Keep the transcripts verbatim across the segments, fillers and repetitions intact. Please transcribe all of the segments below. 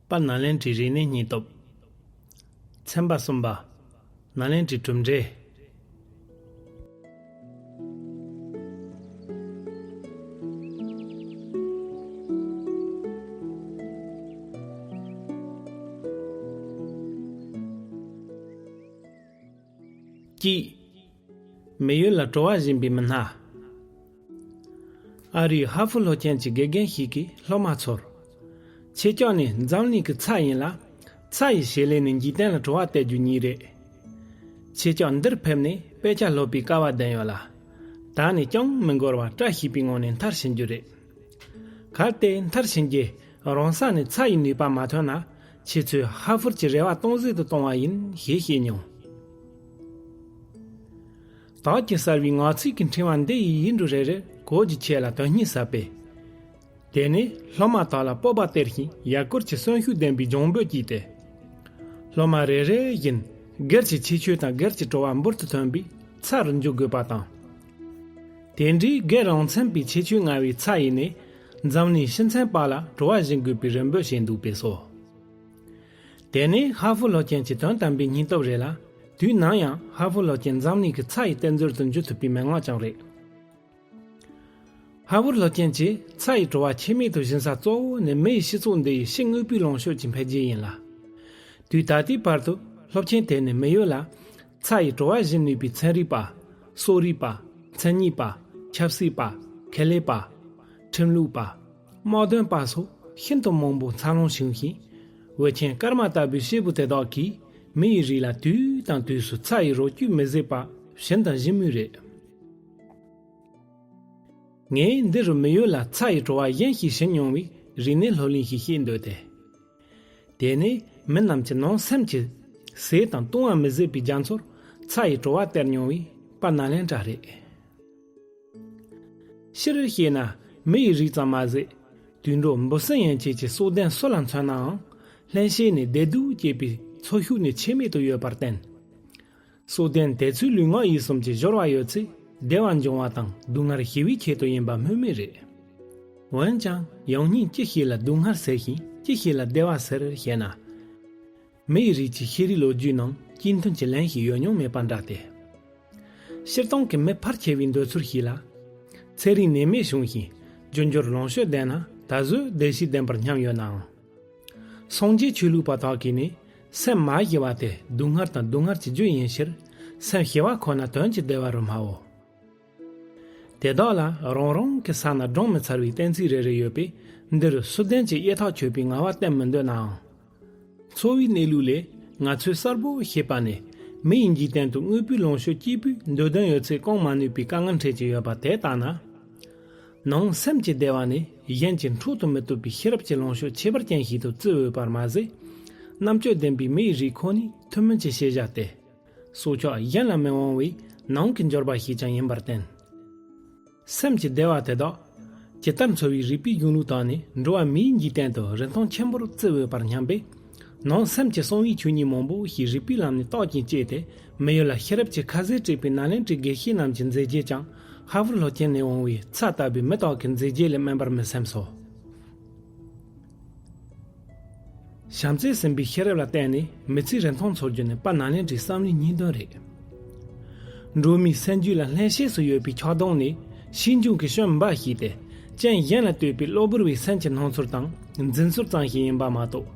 པ་ནཱ་ལེནྡྲའི་རིག་གནས་སྙིང་སྟོབས། ཚན་པ་གསུམ་པ། ནཱ་ལེནྡྲའི་གྲུབ་འབྲས། གཅིག་མི་ཡུལ་ལ་བྲོ་བ་སྦྱིན་པའི་མི་སྣ། ཨ་རིའི་ཧ་ཧྥུ་ལྷོ་ཁྱེན་གྱི་དགེ་རྒན་ཞིག་གིས་སློབ་མ་ཚོར། ཁྱེད་ཅག་ནི་འཛམ་གླིང་གི་ཚྭ་ཡིན་ལ། ཚྭ་ཡི་བྱེད་ལས་ནི་འཇིག་རྟེན་ལ་བྲོ་བ་སྟེར་རྒྱུ་ཉིད་རེད། ཁྱེད་ཅག་འདིར་ཕེབས་ནས་དཔེ་ཆ་སློབ་པའི་སྐལ་བ་ལྡན་ཡོད་ལ། ད་ནི་ཅང་མི་འགོར་བར་བཀྲ་ཤིས་པའི་ངང་ནས་མཐར་ཕྱིན་རྒྱུ་རེད། གལ་ཏེ་མཐར་ཕྱིན་རྗེས་རང་ས་ནས་ཚྭ་ཡི་ནུས་པ་མ་ཐོན་ན། ཁྱེད་ཚོས་ཧ་ཧྥུར་གྱི་རེ་བ་སྟོང་ཟད་དུ་གཏོང་བ་ཡིན་ཞེས་བཤད་མྱོང་། དག་གི་གསར་བའི་ངག་ཚིག་གི་ཕྲེང་བ་འདི་ཡི་ཡིག་འབྲུ་རེ་རེར་གོ་རྒྱུ་ཆེ་ལ་དོན་སྙིང་ཟབ་པས། དེ་ནི་སློབ་མ་དག་ལ་སྤོབས་པ་སྟེར་ཞིང་ཡར་སྐོར་གྱི་གསོན་ཤུགས་ལྡན་པའི་སྦྱོང་འབོད་ཀྱིས་ཏེ། སློབ་མ་རེ་རེ་བཞིན་སྒེར་གྱི་ཁྱད་ཆོས་དང་སྒེར་གྱི་བྲོ་བ་འབུར་དུ་ཐོན་པའི་ཚྭ་རུ་འཇུག་དགོས་པ་དང་། དེ་འདྲའི་སྒེར་རང་མཚན་པའི་ཁྱད་ཆོས་མངའ་བའི་ཚྭ་ཡིས་ནི་འཛམ་གླིང་ཕྱི་མཚན་པ་ལ་བྲོ་བ་སྦྱིན་དགོས་པའི་རེ་འབོད་བྱས་འདུག་པས་སོ། དེ་ནི་ཧ་ཧྥུ་ལྷོ་ཁྱེན་གྱི་དོན་དམ་པའི་སྙིང་སྟོབས་རེད་ལ། དུས་ནམ་ཡང་ཧ་ཧྥུ་ལྷོ་ཁྱེན་འཛམ་གླིང་གི་ཚྭ་ཡི་གཏེར་མཛོད་དུ་འགྱུར་ཐུབ་པའི་མན་ངག་ཀྱང་རེད། ཧ་ཧྥུ་ལྷོ་ཁྱེན་གྱིས་ཚྭ་ཡི་བྲོ་བ་ཆད་མེད་དུ་སྦྱིན་ས་གཙོ་བོ་ནི་མི་ཡི་སྤྱི་ཚོགས་འདི་ཡི་ཕྱི་དངོས་པོའི་ལོངས་སྤྱོད་ཀྱི་འཕེལ་རྒྱས་ཡིན་ལ། དུས་ད་ལྟའི་བར་དུ་སློབ་ཆེན་དེ་ནི་མི་ཡུལ་ལ་ཚྭ་ཡི་བྲོ་བ་སྦྱིན་ནུས་པའི་ཚན་རིག་པ། གསོ་རིག་པ། མཚན་ཉིད་པ། ཆབ་སྲིད་པ། ཁེ་ལས་པ། ཁྲིམས་ལུགས་པ། དམག་དོན་པ་སོགས་ཤིན་ཏུ་མང་པོ་འཚར་ལོངས་བྱུང་ཞིང་། འོད་ཆེན་སྐར་མ་ལྟ་བུའི་སྐྱེས་བུ་དེ་དག་གིས་མི་ཡི་རིགས་ལ་དུས་དང་དུས་སུ་ཚྭ་ཡི་རོ་བཅུད་མི་ཟད་པ་བྱིན་དང་བྱིན་མུས་རེད། ངས་འདི་རུ་མི་ཡུལ་ལ་ཚྭ་ཡི་བྲོ་བ་གཞན་ཞིག་བྱིན་མྱོང་བའི་རིག་གནས་སློབ་གླིང་ཞིག་བཤད་འདོད་དེ། དེ་ནི་མི་རྣམས་ཀྱི་ནང་སེམས་ཀྱི་ཟས་དང་བཏུང་བ་མི་བཟད་པའི་རྒྱ་མཚོར་ཚྭ་ཡི་བྲོ་བ་སྟེར་མྱོང་བའི་པ་ནཱ་ལེནྡྲ་རེད། སྤྱིར་བཤད་ན་མི་ཡི་རིགས་ཙམ་མ་ཟད། དུད་འགྲོ་འབུ་སྲིན་ཡན་ཆད་ཀྱི་སྲོག་ལྡན་སུ་ལ་མཚོན་ནའང་ལྷན་སྐྱེས་ནས་བདེ་སྡུག་སྐྱེད་པའི་ཚོར་ཤུགས་ནི་ཆད་མེད་དུ་ཡོད་པར་བརྟེན། སྲོག་ལྡན་དེ་ཚོའི་ལུས་ངག་ཡིད་གསུམ་གྱི་སྦྱོར་བ་ཡོད་ཚད་བདེ་བ་འབྱུང་བ་དང་སྡུག་བསྔལ་ཞི་བའི་ཆེད་དུ་ཡིན་པ་སྨོས་མེད་རེད། འོན་ཀྱང་ཡང་སྙིང་ཅི་ཞིག་ལ་སྡུག་བསྔལ་ཟེར་ཞིང་ཅི་ཞིག་ལ་བདེ་བ་ཟེར་ཞེ་ན། མི་ཡི་རིགས་ཀྱི་ཤེས་རིག་ལོ་རྒྱུས་ནང་གཅིག་མཐུན་གྱི་ལན་ཞིག་ཡོད་མྱོང་མེད་པ་འདྲ་སྟེ། སྤྱིར་བཏང་གི་མི་ཕལ་ཆེ་བའི་འདོད་ཚུལ་ཞིག་ལ། ཚེ་རིང་ནད་མེད་བྱུང་ཞིང་རྒྱུ་འབྱོར་ལོངས་སྤྱོད་ལྡན་ན་ད་གཟོད་བདེ་སྐྱིད་ལྡན་པར་སྙམ་ཡོད་ནའང་། སངས་རྒྱས་ཆོས་ལུགས་པ་དག་གིས་ནི་སེམས་མ་ཞི་བ་དེ་སྡུག་བསྔལ་དང་སྡུག་བསྔལ་གྱི་རྒྱུ་ཡིན་ཕྱིར་སེམས་ཞི་བ་ཁོ་ན་དོན་གྱི་བདེ་བ་རུ་སྨྲའོ། དེ་དག་ལ་རང་རང་གི་ས་ན་བགྲང་མི་ཚར་བའི་གཏན་ཚིགས་རེ་རེ་ཡོད་པས་འདིར་སུ་ལྡན་གྱི་དབྱེ་ཐག་ཆོད་པའི་ངལ་བ་བསྟེན་མི་འདོད་ནའང་། འཚོ་བའི་གནས་ལུགས་ལས་ང་ཚོས་གསལ་པོ་ཤེས་པ་ནི་མི་ཡི་འཇིག་རྟེན་དུ་དངོས་པོའི་ལོངས་སྤྱོད་སྐྱེས་བུའི་འདོད་དོན་ཡོད་ཚད་སྐོང་མ་ནུས་པའི་དཀའ་ངལ་འཕྲད་ཀྱི་ཡོད་པ་དེ་ལྟ་ན། ནང་སེམས་ཀྱི་བདེ་བ་ནི་གཞན་གྱིས་འཕྲོག་ཏུ་མི་བཏུབ་པའི་ཤེས་རབ་ཀྱི་ལོངས་སྤྱོད་ཁྱད་པར་ཅན་ཞིག་ཏུ་བརྩི་འོས་པར་མ་ཟད། རྣམ་དཔྱོད་ལྡན་པའི་མི་ཡི་རིགས་ཁོ་ནའི་ཐུན་མིན་གྱི་ཤེས་བྱ་སྟེ། སྲོག་ཆགས་གཞན་ལ་མི་དབང་བའི་ནང་གི་འབྱོར་པ་ཞིག་ཀྱང་ཡིན་པར་བརྟེན། སེམས་ཀྱི་བདེ་བ་དེ་དག་ཇི་ལྟར་འཚོ་བའི་རིག་པའི་གཞུང་ལུགས་དག་ནི་འགྲོ་བ་མིའི་འཇིག་རྟེན་དུ་རིན་ཐང་ཆེན་པོར་བརྩི་འོས་པར་སྙམ་པས། ནང་སེམས་ཀྱི་གསང་བའི་ཆོས་ཉིད་མང་པོ་ཞིག་རིག་པའི་ལམ་ནས་བརྟག་ཅིང་དཔྱད་དེ་མི་ཡུལ་ལ་ཤེས་རབ་ཀྱི་ཁ་ཟས་སྤྲད་པའི་ནཱ་ལེནྡྲའི་དགེ་བཤེས་རྣམས་ཀྱི་མཛད་རྗེས་ཀྱང་ཧ་ཧྥུ་ལྷོ་ཁྱེན་ནས་འོང་བའི་ཚྭ་ལྟ་བུའི་མི་དག་གི་མཛད་རྗེས་ལས་དམན་པར་མི་སེམས་སོ། བྱམས་བརྩེས་ཟིན་པའི་ཤེས་རབ་ལ་བརྟེན་ནས་མི་ཚེའི་རིན་ཐང་འཚོལ་རྒྱུ་ནི་པ་ནཱ་ལེནྡྲའི་བསམ་བློའི་སྙིང་དོན་རེད། འགྲོ་མིའི་སེམས་རྒྱུད་ལ་ལྷན་སྐྱེས་སུ་ཡོད་པའི་ཆགས་སྡང་ནི་ཤིང་ལྗོངས་ཀྱི་སྐྱོན་འབའ་ཞིག་སྟེ། རྐྱེན་གཞན་ལ་ལྟོས་པའི་གློ་བུར་བའི་སེམས་ཀྱི་སྣང་ཚུལ་དང་འཛིན་ཚུལ་ཙམ་ཞིག་ཡིན་པ་མ་གཏོགས།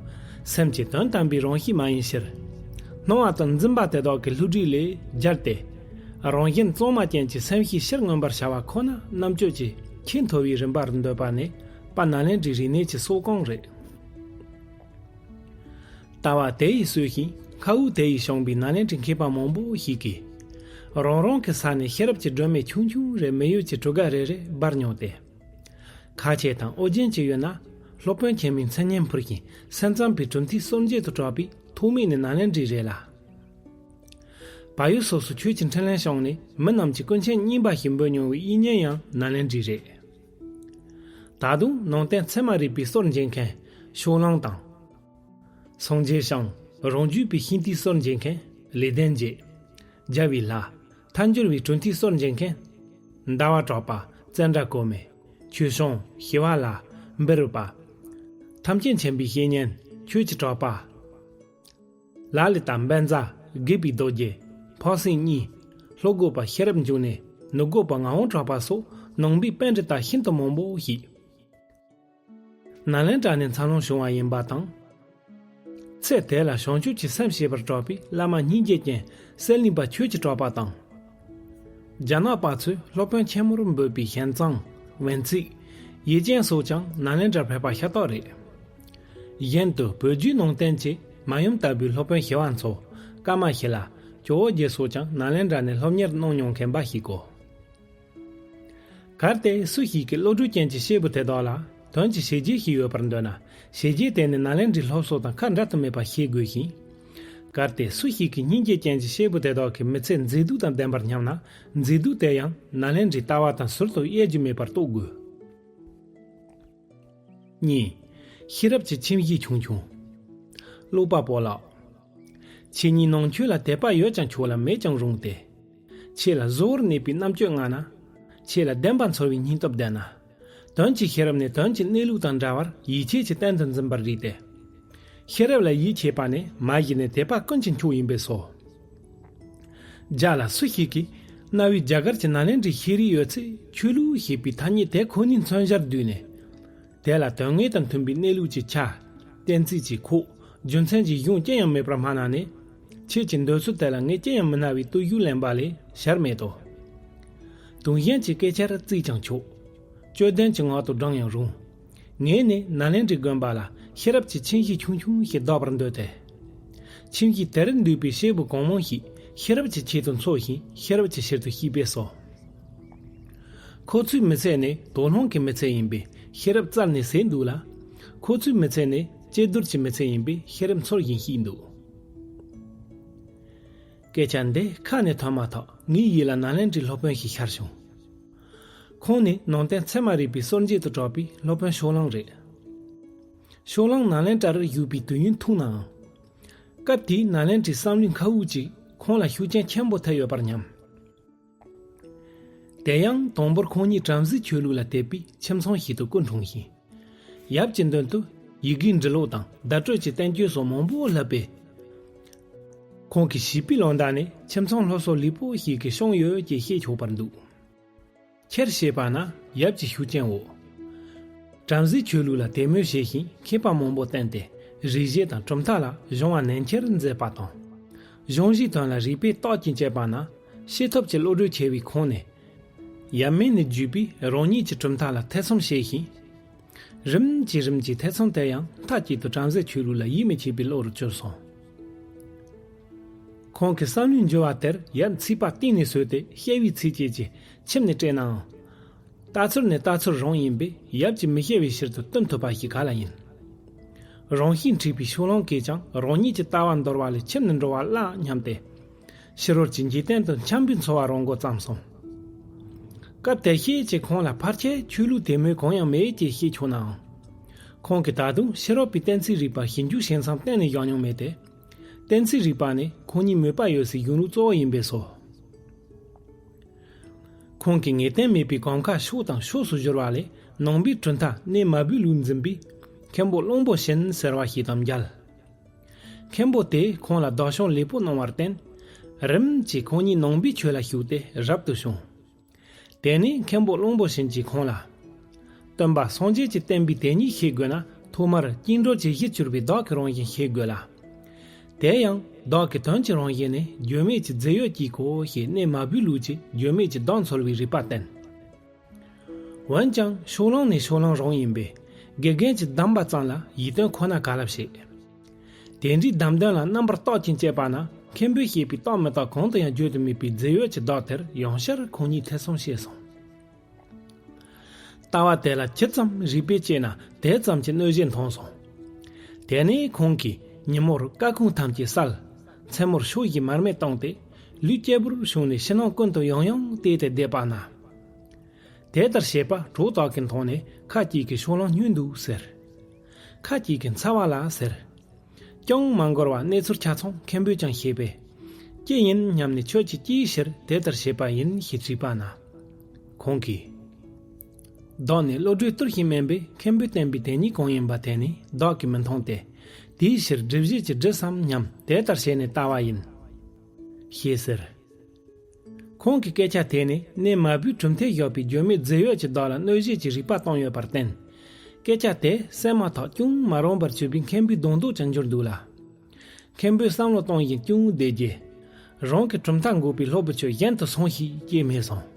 སེམས་ཀྱི་དོན་དམ་པའི་རང་གཤིས་མ་ཡིན་ཕྱིར། སྣང་བ་དང་འཛིན་པ་དེ་དག་གི་བསླུ་བྲིད་ལས་རྒྱལ་ཏེ། རང་བཞིན་གཙང་མ་ཅན་གྱི་སེམས་ཤེས་ཕྱིར་མངོན་པར་བྱ་བ་ཁོ་ན་རྣམ་དཔྱོད་ཀྱི་ཆེས་མཐོ་བའི་རིམ་པར་འདོད་པ་ནི་པ་ནཱ་ལེནྡྲའི་རིག་གནས་ཀྱི་སྲོག་རྐང་རེད། ལྟ་བ་དེ་ཡིས་གསོས་ཤིང་མཁའ་དབུགས་དེ་ཡིས་བྱུང་བའི་ནཱ་ལེནྡྲའི་མཁས་པ་མང་པོ་ཞིག་གིས། རང་རང་གི་ས་ནས་ཤེས་རབ་ཀྱི་སྒྲོན་མེ་ཆུང་ཆུང་རེ་མི་ཡུལ་གྱི་གྲུ་ཁ་རེ་རེར་སྦར་མྱོང་སྟེ། ཁ་ཆེ་དང་ཨོ་རྒྱན་གྱི་ཡུལ་ན་སློབ་དཔོན་ཆེན་མོའི་མཚན་སྙན་ཕུལ་ཞིང་སེམས་ཙམ་པའི་གྲུབ་མཐའི་སངས་རྒྱས་དུ་གྲགས་པའི་ཐོག་མའི་ནི་ནཱ་ལེནྡྲའི་རེད་ལ། བལ་ཡུལ་སོགས་སུ་ཆོས་ཀྱི་འཕྲིན་ལས་བྱུང་ནས་མི་རྣམས་ཀྱི་ཀུན་མཁྱེན་གཉིས་པ་ཞེས་འབོད་མྱོང་བའི་དབྱིག་གཉེན་ཡང་ནཱ་ལེནྡྲའི་རེད། ད་དུང་ནང་བསྟན་ཚད་མ་རིག་པའི་སྲོལ་འབྱེད་མཁན་ཕྱོགས་གླང་དང་། སངས་རྒྱས་ཞང་རང་རྒྱུད་པའི་ཤིང་རྟའི་སྲོལ་འབྱེད་མཁན་ལེགས་ལྡན་འབྱེད། རྒྱལ་བའི་ལྷ། ཐལ་འགྱུར་བའི་གྲུབ་མཐའི་སྲོལ་འབྱེད་མཁན། ཟླ་བ་གྲགས་པ། ཙནྡྲ་གོ་མི། ཆོས་སྐྱོང་། ཞི་བ་ལྷ། བཻ་རོ་པ། ཐམས་ཅད་མཁྱེན་པའི་བཤེས་གཉེན། ཁྱོད་ཀྱི་གྲགས་པ། ལ་ལི་དང་བཛྲ། དགེ་བའི་རྡོ་རྗེ། འཕགས་སེང་གཉིས། ལྷོ་སྒོ་པ་ཤེས་རབ་འབྱུང་གནས། ནུབ་སྒོ་པ་ངག་དབང་གྲགས་པ་སོགས་ནང་པའི་པཎྜི་ཏ་ཤིན་ཏུ་མང་པོ་ཞིག་ནཱ་ལེནྡྲ་ནས་འཚར་ལོངས་བྱུང་བ་ཡིན་པ་དང་། ཚེ་དེ་ལ་བྱང་ཆུབ་ཀྱི་སེམས་བསྐྱེད་པར་གྲགས་པའི་བླ་མ་སྙིང་རྗེ་ཅན་གསེར་གླིང་པ་ཁྱོད་ཀྱི་གྲགས་པ་དང་། རྒྱ་ནག་པ་ཚོས་སློབ་དཔོན་ཆེན་མོར་འབོད་པའི་ཞན་ཙང་། ཝན་ཙི། ཡེ་ཅན་སོགས་ཀྱང་ནཱ་ལེནྡྲར་ཕེབས་པ་ཤ་སྟག་རེད། གཞན་དུ་བོད་བརྒྱུད་ནང་བསྟན་གྱི་མ་ཡུམ་ལྟ་བུའི་སློབ་དཔོན་ཞི་བ་འཚོ། ཀ་མ་ཤི་ལ། ཇོ་བོ་རྗེ་སོགས་ཀྱང་ནཱ་ལེནྡྲ་ནས་སློབ་གཉེར་གནང་མྱོང་མཁན་འབའ་ཞིག་གོ། གལ་ཏེ་སུ་ཞིག་གིས་བློ་གྲོས་ཅན་གྱི་སྐྱེས་བུ་དེ་དག་ལ་དོན་གྱི་བྱས་རྗེས་ཤིག་ཡོད་པར་འདོད་ན། བྱས་རྗེས་དེ་ནི་ནཱ་ལེནྡྲའི་སློབ་གསོ་དང་ཁ་འབྲལ་དུ་མེད་པ་ཤེས་དགོས་ཤིང་། གལ་ཏེ་སུ་ཞིག་གིས་སྙིང་རྗེ་ཅན་གྱི་སྐྱེས་བུ་དེ་དག་གི་མི་ཚེ་མཛེས་སྡུག་དང་ལྡན་པར་སྙམ་ན། མཛེས་སྡུག་དེ་ཡང་ནཱ་ལེནྡྲའི་ལྟ་བ་དང་ཟུར་དུ་དབྱེ་རྒྱུ་མེད་པར་རྟོགས་དགོས། གཉིས། ཤེས་རབ་ཀྱི་ཁྱིམ་གཞིས་ཆུང་ཆུང་། ཀློག་པ་པོ་ལགས། ཁྱེད་ཉིད་ནང་ཆོས་ལ་དད་པ་ཡོད་ཀྱང་ཆོག་ལ་མེད་ཀྱང་རུང་སྟེ། ཆོས་ལ་གཟུ་བོར་གནས་པའི་རྣམ་དཔྱོད་མངའ་ན། ཆོས་ལ་བདེན་པ་འཚོལ་བའི་སྙིང་སྟོབས་ལྡན་ན། དོན་གྱི་ཤེས་རབ་ནི་དོན་གྱི་གནས་ལུགས་དང་འདྲ་བར་ཡིད་ཆེས་ཀྱི་སྟེང་དུ་འཛིན་པར་རིགས་ཏེ། ཤེས་རབ་ལ་ཡིད་ཆེས་པ་ནི་མ་གཞི་ནས་དད་པ་ཀུན་གྱི་མཆོག་ཡིན་པས་སོ། རྒྱ་ལ་སུ་ཞིག་གིས་གནའ་བོའི་རྒྱ་གར་གྱི་ནཱ་ལེནྡྲའི་ཤེས་རིག་ཡོད་ཚད་ཆོས་ལུགས་ཞེས་པའི་ཐ་སྙད་དེ་ཁོ་ནའི་མཚོན་བྱར་བསྡུས་ནས། དེ་ལ་དོན་དངོས་དང་མཐུན་པའི་གནས་ལུགས་ཀྱི་ཆ། གཏན་ཚིགས་ཀྱི་ཁོག་རྒྱུ་མཚན་གྱི་གཞུང་ཅི་ཡང་མེད་པར་སྨྲ་ན་ནི། ཁྱེད་ཀྱི་འདོད་ཚུལ་དེ་ལ་ངས་ཅི་ཡང་མི་སྨྲ་བའི་བརྟུལ་ཞུགས་ལེན་པ་ལས་བྱར་མེད་དོ། དུང་ཞེན་གྱི་སྐད་ཆར་བརྩིས་ཀྱང་ཆོག་དཔྱོད་ལྡན་གྱི་ངག་ཏུ་བགྲང་ཡང་རུང་། ངས་ནི་ནཱ་ལེནྡྲའི་དགོན་པ་ལ་ཤེས་རབ་ཀྱི་ཁྱིམ་གཞིས་ཆུང་ཆུང་ཞིག་བདག་པར་འདོད་དེ། ཁྱིམ་གཞིས་དེར་འདུས་པའི་སྐྱེས་བུ་གང་མང་ཞིག་ཤེས་རབ་ཀྱི་ཆེད་དུ་འཚོ་ཞིང་ཤེས་རབ་ཀྱི་ཕྱིར་དུ་ཤི་བས་སོ། ཁོ་ཚོའི་མི་ཚེ་ནི་དོགས་སློང་གི་མི་ཚེ་ཡིན་པས་ཤེས་རབ་བཙལ་ནས་ཟད་འདུག་ལ། ཁོ་ཚོའི་མི་ཚེ་ནི་སྐྱེས་རྡོར་གྱི་མི་ཚེ་ཡིན་པས་ཤེས་རབ་འཚོལ་བཞིན་ཤི་འདུག་སྐད་ཆ་འདི་ཁ་ནས་ཐོན་མ་ཐག་ངའི་ཡིད་ལ་ནཱ་ལེནྡྲའི་སློབ་དཔོན་ཞིག་ཤར་བྱུང་། ཁོང་ནི་ནང་བསྟན་ཚད་མ་རིག་པའི་སྲོལ་འབྱེད་དུ་གྲགས་པའི་སློབ་དཔོན་ཕྱོགས་གླང་རེད། ཕྱོགས་གླང་ནཱ་ལེནྡྲར་བཞུགས་པའི་དུས་ཡུན་ཐུང་ནའང་། སྐབས་དེའི་ནཱ་ལེནྡྲའི་བསམ་བློའི་མཁའ་དབུགས་ཀྱིས་ཁོང་ལ་ཤུགས་རྐྱེན་ཆེན་པོ་ཐེབས་ཡོད་པར་སྙམ། དེ་ཡང་དང་པོར་ཁོང་ཉིད་བྲམ་ཟེའི་ཆོས་ལུགས་ལ་དད་པའི་ཁྱིམ་ཚང་ཞིག་ཏུ་སྐུ་འཁྲུངས་ཤིང་། ཡབ་ཀྱི་མདུན་དུ་ཡི་གེའི་འབྲི་ཀློག་དང་བརྡ་སྤྲོད་ཀྱི་བསྟན་བཅོས་སོགས་མང་པོ་བསླབས་པས། ཁོང་གི་བྱིས་པའི་ལོ་ཟླ་ནི་ཁྱིམ་ཚང་སློབ་གསོ་ལེགས་པོ་ཞིག་གིས་བསྐྱངས་ཡོད་ཅེས་བཤད་ཆོག་པར་འདུག་ཁྱེར་བཤད་པ་ན་ཡབ་ཀྱི་ཤུགས་རྐྱེན་འོག་བྲམ་ཟེའི་ཆོས་ལུགས་ལ་དད་མོས་བྱས་ཤིང་མཁས་པ་མང་པོ་བསྟེན་ཏེ་རིག་བྱེད་དང་གྲུབ་མཐའ་ལ་སྦྱོང་བ་ནན་ཆེར་མཛད་པ་དང་། སྦྱོང་བྱའི་དོན་ལ་རིག་པའི་རྟགས་ཀྱིས་དཔྱད་པ་ན་ཤེས་ཐོབ་ཀྱི་བློ་གྲོས་ཆེ་བའི་ཁོང་ནས། ཡབ་མེས་ནས་བརྒྱུད་པའི་རང་ཉིད་ཀྱི་གྲུབ་མཐའ་ལ་ཐེ་ཚོམ་བྱས་ཤིང་། རིམ་གྱིས་རིམ་གྱིས་ཐེ་ཚོམ་དེ་ཡང་མཐའ་གཅིག་ཏུ་བྲམ་ཟེའི་ཆོས་ལུགས་ལ་ཡིད་མི་ཆེས་པའི་བློ་རུ་གྱུར་སོང་། ཁོང་གི་བསམ་བློའི་འགྱུར་བ་དེར་ཡབ་ཚིག་པ་གཏིང་ནས་ཟོས་ཏེ་བཤད་པའི་ཚིགས་བཅད་ཀྱིས་ཁྱིམ་ནས་བསྐྲད་ནའང་། ལྟ་ཚུལ་ནི་ལྟ་ཚུལ་རང་ཡིན་པས་ཡབ་ཀྱིས་མི་བཤད་པའི་ཕྱིར་དུ་སྟོན་ཐུབ་པ་ཞིག་ག་ལ་ཡིན། རང་གཤིས་འཁྲུགས་པའི་ཕྱོགས་གླང་གིས་ཀྱང་རང་ཉིད་ཀྱི་ལྟ་བ་འདོར་བ་ལས་ཁྱིམ་ནས་འགྲོ་བ་སླ་སྙམ་སྟེ། ཕྱི་རོལ་གྱི་འཇིག་རྟེན་དུ་འཁྱམ་པོའི་འཚོ་བ་རོལ་འགོ་བརྩམས་སོང་། སྐབས་དེ་ཤེད་ཀྱི་ཁོང་ལ་ཕལ་ཆེར་ཆོས་ལུགས་དད་མོས་གང་ཡང་མེད་ཅེས་བཤད་ཆོག་ནའང་། ཁོང་གིས་ད་དུང་ཕྱི་རོལ་པའི་གཏན་ཚིགས་རིག་པ་ཞིབ་འཇུག་བྱེད་མཚམས་གཏན་ནས་བཞག་མྱོང་མེད་དེ། གཏན་ཚིགས་རིག་པ་ནི་ཁོང་ཉིད་མོས་པ་ཡོད་སའི་གཞུང་ལུགས་གཙོ་བོ་ཡིན་པས་སོ། ཁོང་གིས་ངེས་གཏན་མེད་པའི་གོམ་ཁ་ཕྱོགས་དང་ཕྱོགས་སུ་བསྒྱུར་བ་ལས་ནང་པའི་གྲུབ་མཐའ་གནས་མ་བུའི་ལུགས་འཛིན་པའི་མཁན་པོ་གླང་པོ་ཆེན་ཟེར་བ་ཞིག་དང་མཇལ། མཁན་པོ་དེས་ཁོང་ལ་བདག་སྐྱོང་ལེགས་པོ་གནང་བར་བརྟེན། རིམ་གྱིས་ཁོང་ཉིད་ནང་པའི་ཆོས་ལ་ཞུགས་ཏེ་རབ་ཏུ་བྱུང་། དེ་ནས་མཁན་པོ་གླང་པོ་ཆེན་གྱིས་ཁོང་ལ། སྟོན་པ་སངས་རྒྱས་ཀྱི་བསྟན་པའི་དེ་ཉིད་ཤེས་དགོས་ན་ཐོག་མར་བཅིངས་འགྲོལ་གྱི་གཞི་གྱུར་པའི་བདག་གི་རང་བཞིན་ཤེས་དགོས་ལ། དེ་ཡང་བདག་གི་དོན་གྱི་རང་བཞིན་ནི་བརྗོད་མེད་ཀྱི་རྫས་ཡོད་ཀྱིས་གོ་ཞེས་གནས་མ་བུའི་ལུགས་ཀྱིས་བརྗོད་མེད་ཀྱི་བདག་འཚོལ་བའི་རིགས་པ་བསྟན། འོན་ཀྱང་ཕྱོགས་གླང་ནི་ཕྱོགས་གླང་རང་ཡིན་པས་དགེ་རྒན་གྱིས་གདམས་པ་ཙམ་ལ་ཡིད་རྟོན་ཁོ་ན་ག་ལ་བྱེད། དེ་འདྲའི་གདམས་དོན་ལ་རྣམ་པར་རྟོག་ཅིང་དཔྱད་པ་ན་མཁན་པོས་བཤད་པའི་རྟག་མི་རྟག་གང་དུ་ཡང་བརྗོད་དུ་མེད་པའི་རྫས་ཡོད་ཀྱི་བདག་དེར་ཡང་བསྐྱར་ཁོང་ཉིད་ཐེ་ཚོམ་སྐྱེས་སོང་། ལྟ་བ་དེ་ལ་ཇི་ཙམ་རིགས་པས་དཔྱད་ན་དེ་ཙམ་གྱི་གནོད་གཞི་མཐོང་སོང་། དེ་ནས་ཁོང་གིས་ཉིན་མོར་སྐར་ཁུང་ཐམས་ཅད་བསལ། མཚན་མོར་ཕྱོགས་བཞི་མར་མེ་བཏང་སྟེ་ལུས་སྐྱེ་བོར་བྱུང་ནས་ཕྱི་ནང་ཀུན་ཏུ་ཡང་ཡང་བལྟས་ཏེ་བསྡད་པ་ན། དེ་ལྟར་བྱེད་པ་གྲོགས་དག་གིས་མཐོང་ནས་ཁ་ཅིག་གིས་ཕྱོགས་གླང་སྨྱོས་འདུག་ཟེར། ཁ་ཅིག་གིས་འཚབ་པ་ལ་ཟེར། ཅང་མ་འགོར་བར་གནས་ཚུལ་ཆ་ཚང་མཁན་པོས་ཀྱང་ཤེས་པས། ཅི་ཡིན་སྙམ་ནས་ཁྱོད་ཀྱིས་ཅིའི་ཕྱིར་དེ་ལྟར་བྱེད་པ་ཡིན་ཞེས་དྲིས་པ་ན། ཁོང་གིས། བདག་ནི་བློ་གྲོས་སྟོར་ཞིང་དམན་པས། མཁན་པོས་བསྟན་པའི་དེ་ཉིད་གང་ཡིན་པ་དེ་ནི་བདག་གིས་མི་མཐོང་སྟེ། དེའི་ཕྱིར་སྒྲུབ་བྱེད་ཀྱི་སྒྲུབ་བསམ་སྙམ། དེ་ལྟར་བྱས་ནས་ལྟ་བ་ཡིན། ཞེས་ཟེར། ཁོང་གི་སྐད་ཆ་དེ་ནི་གནས་མ་བུའི་གྲུབ་མཐས་བཞག་པའི་སྒྱུ་མའི་རྫས་ཡོད་ཀྱི་བདག་ལ་གནོད་བྱེད་ཀྱི་རིགས་པ་བཏང་ཡོད་པར་བརྟེན། སྐད་ཆ་དེ་གསན་མ་ཐག་ཅུང་མ་རུངས་པར་གྱུར་པའི་མཁན་པོའི་གདོང་མདོག་ཀྱང་འགྱུར་འདུག་ལ། མཁན་པོས་བསམ་བློ་གཏོང་བཞིན་ཅུང་བསྡད་རྗེས། རང་གི་གྲུབ་མཐའ་འགོག་པའི་སློབ་བུ་ཁྱོད་གཞན་དུ་སོང་ཞིག་ཅེས་སྨྲས་སོང་།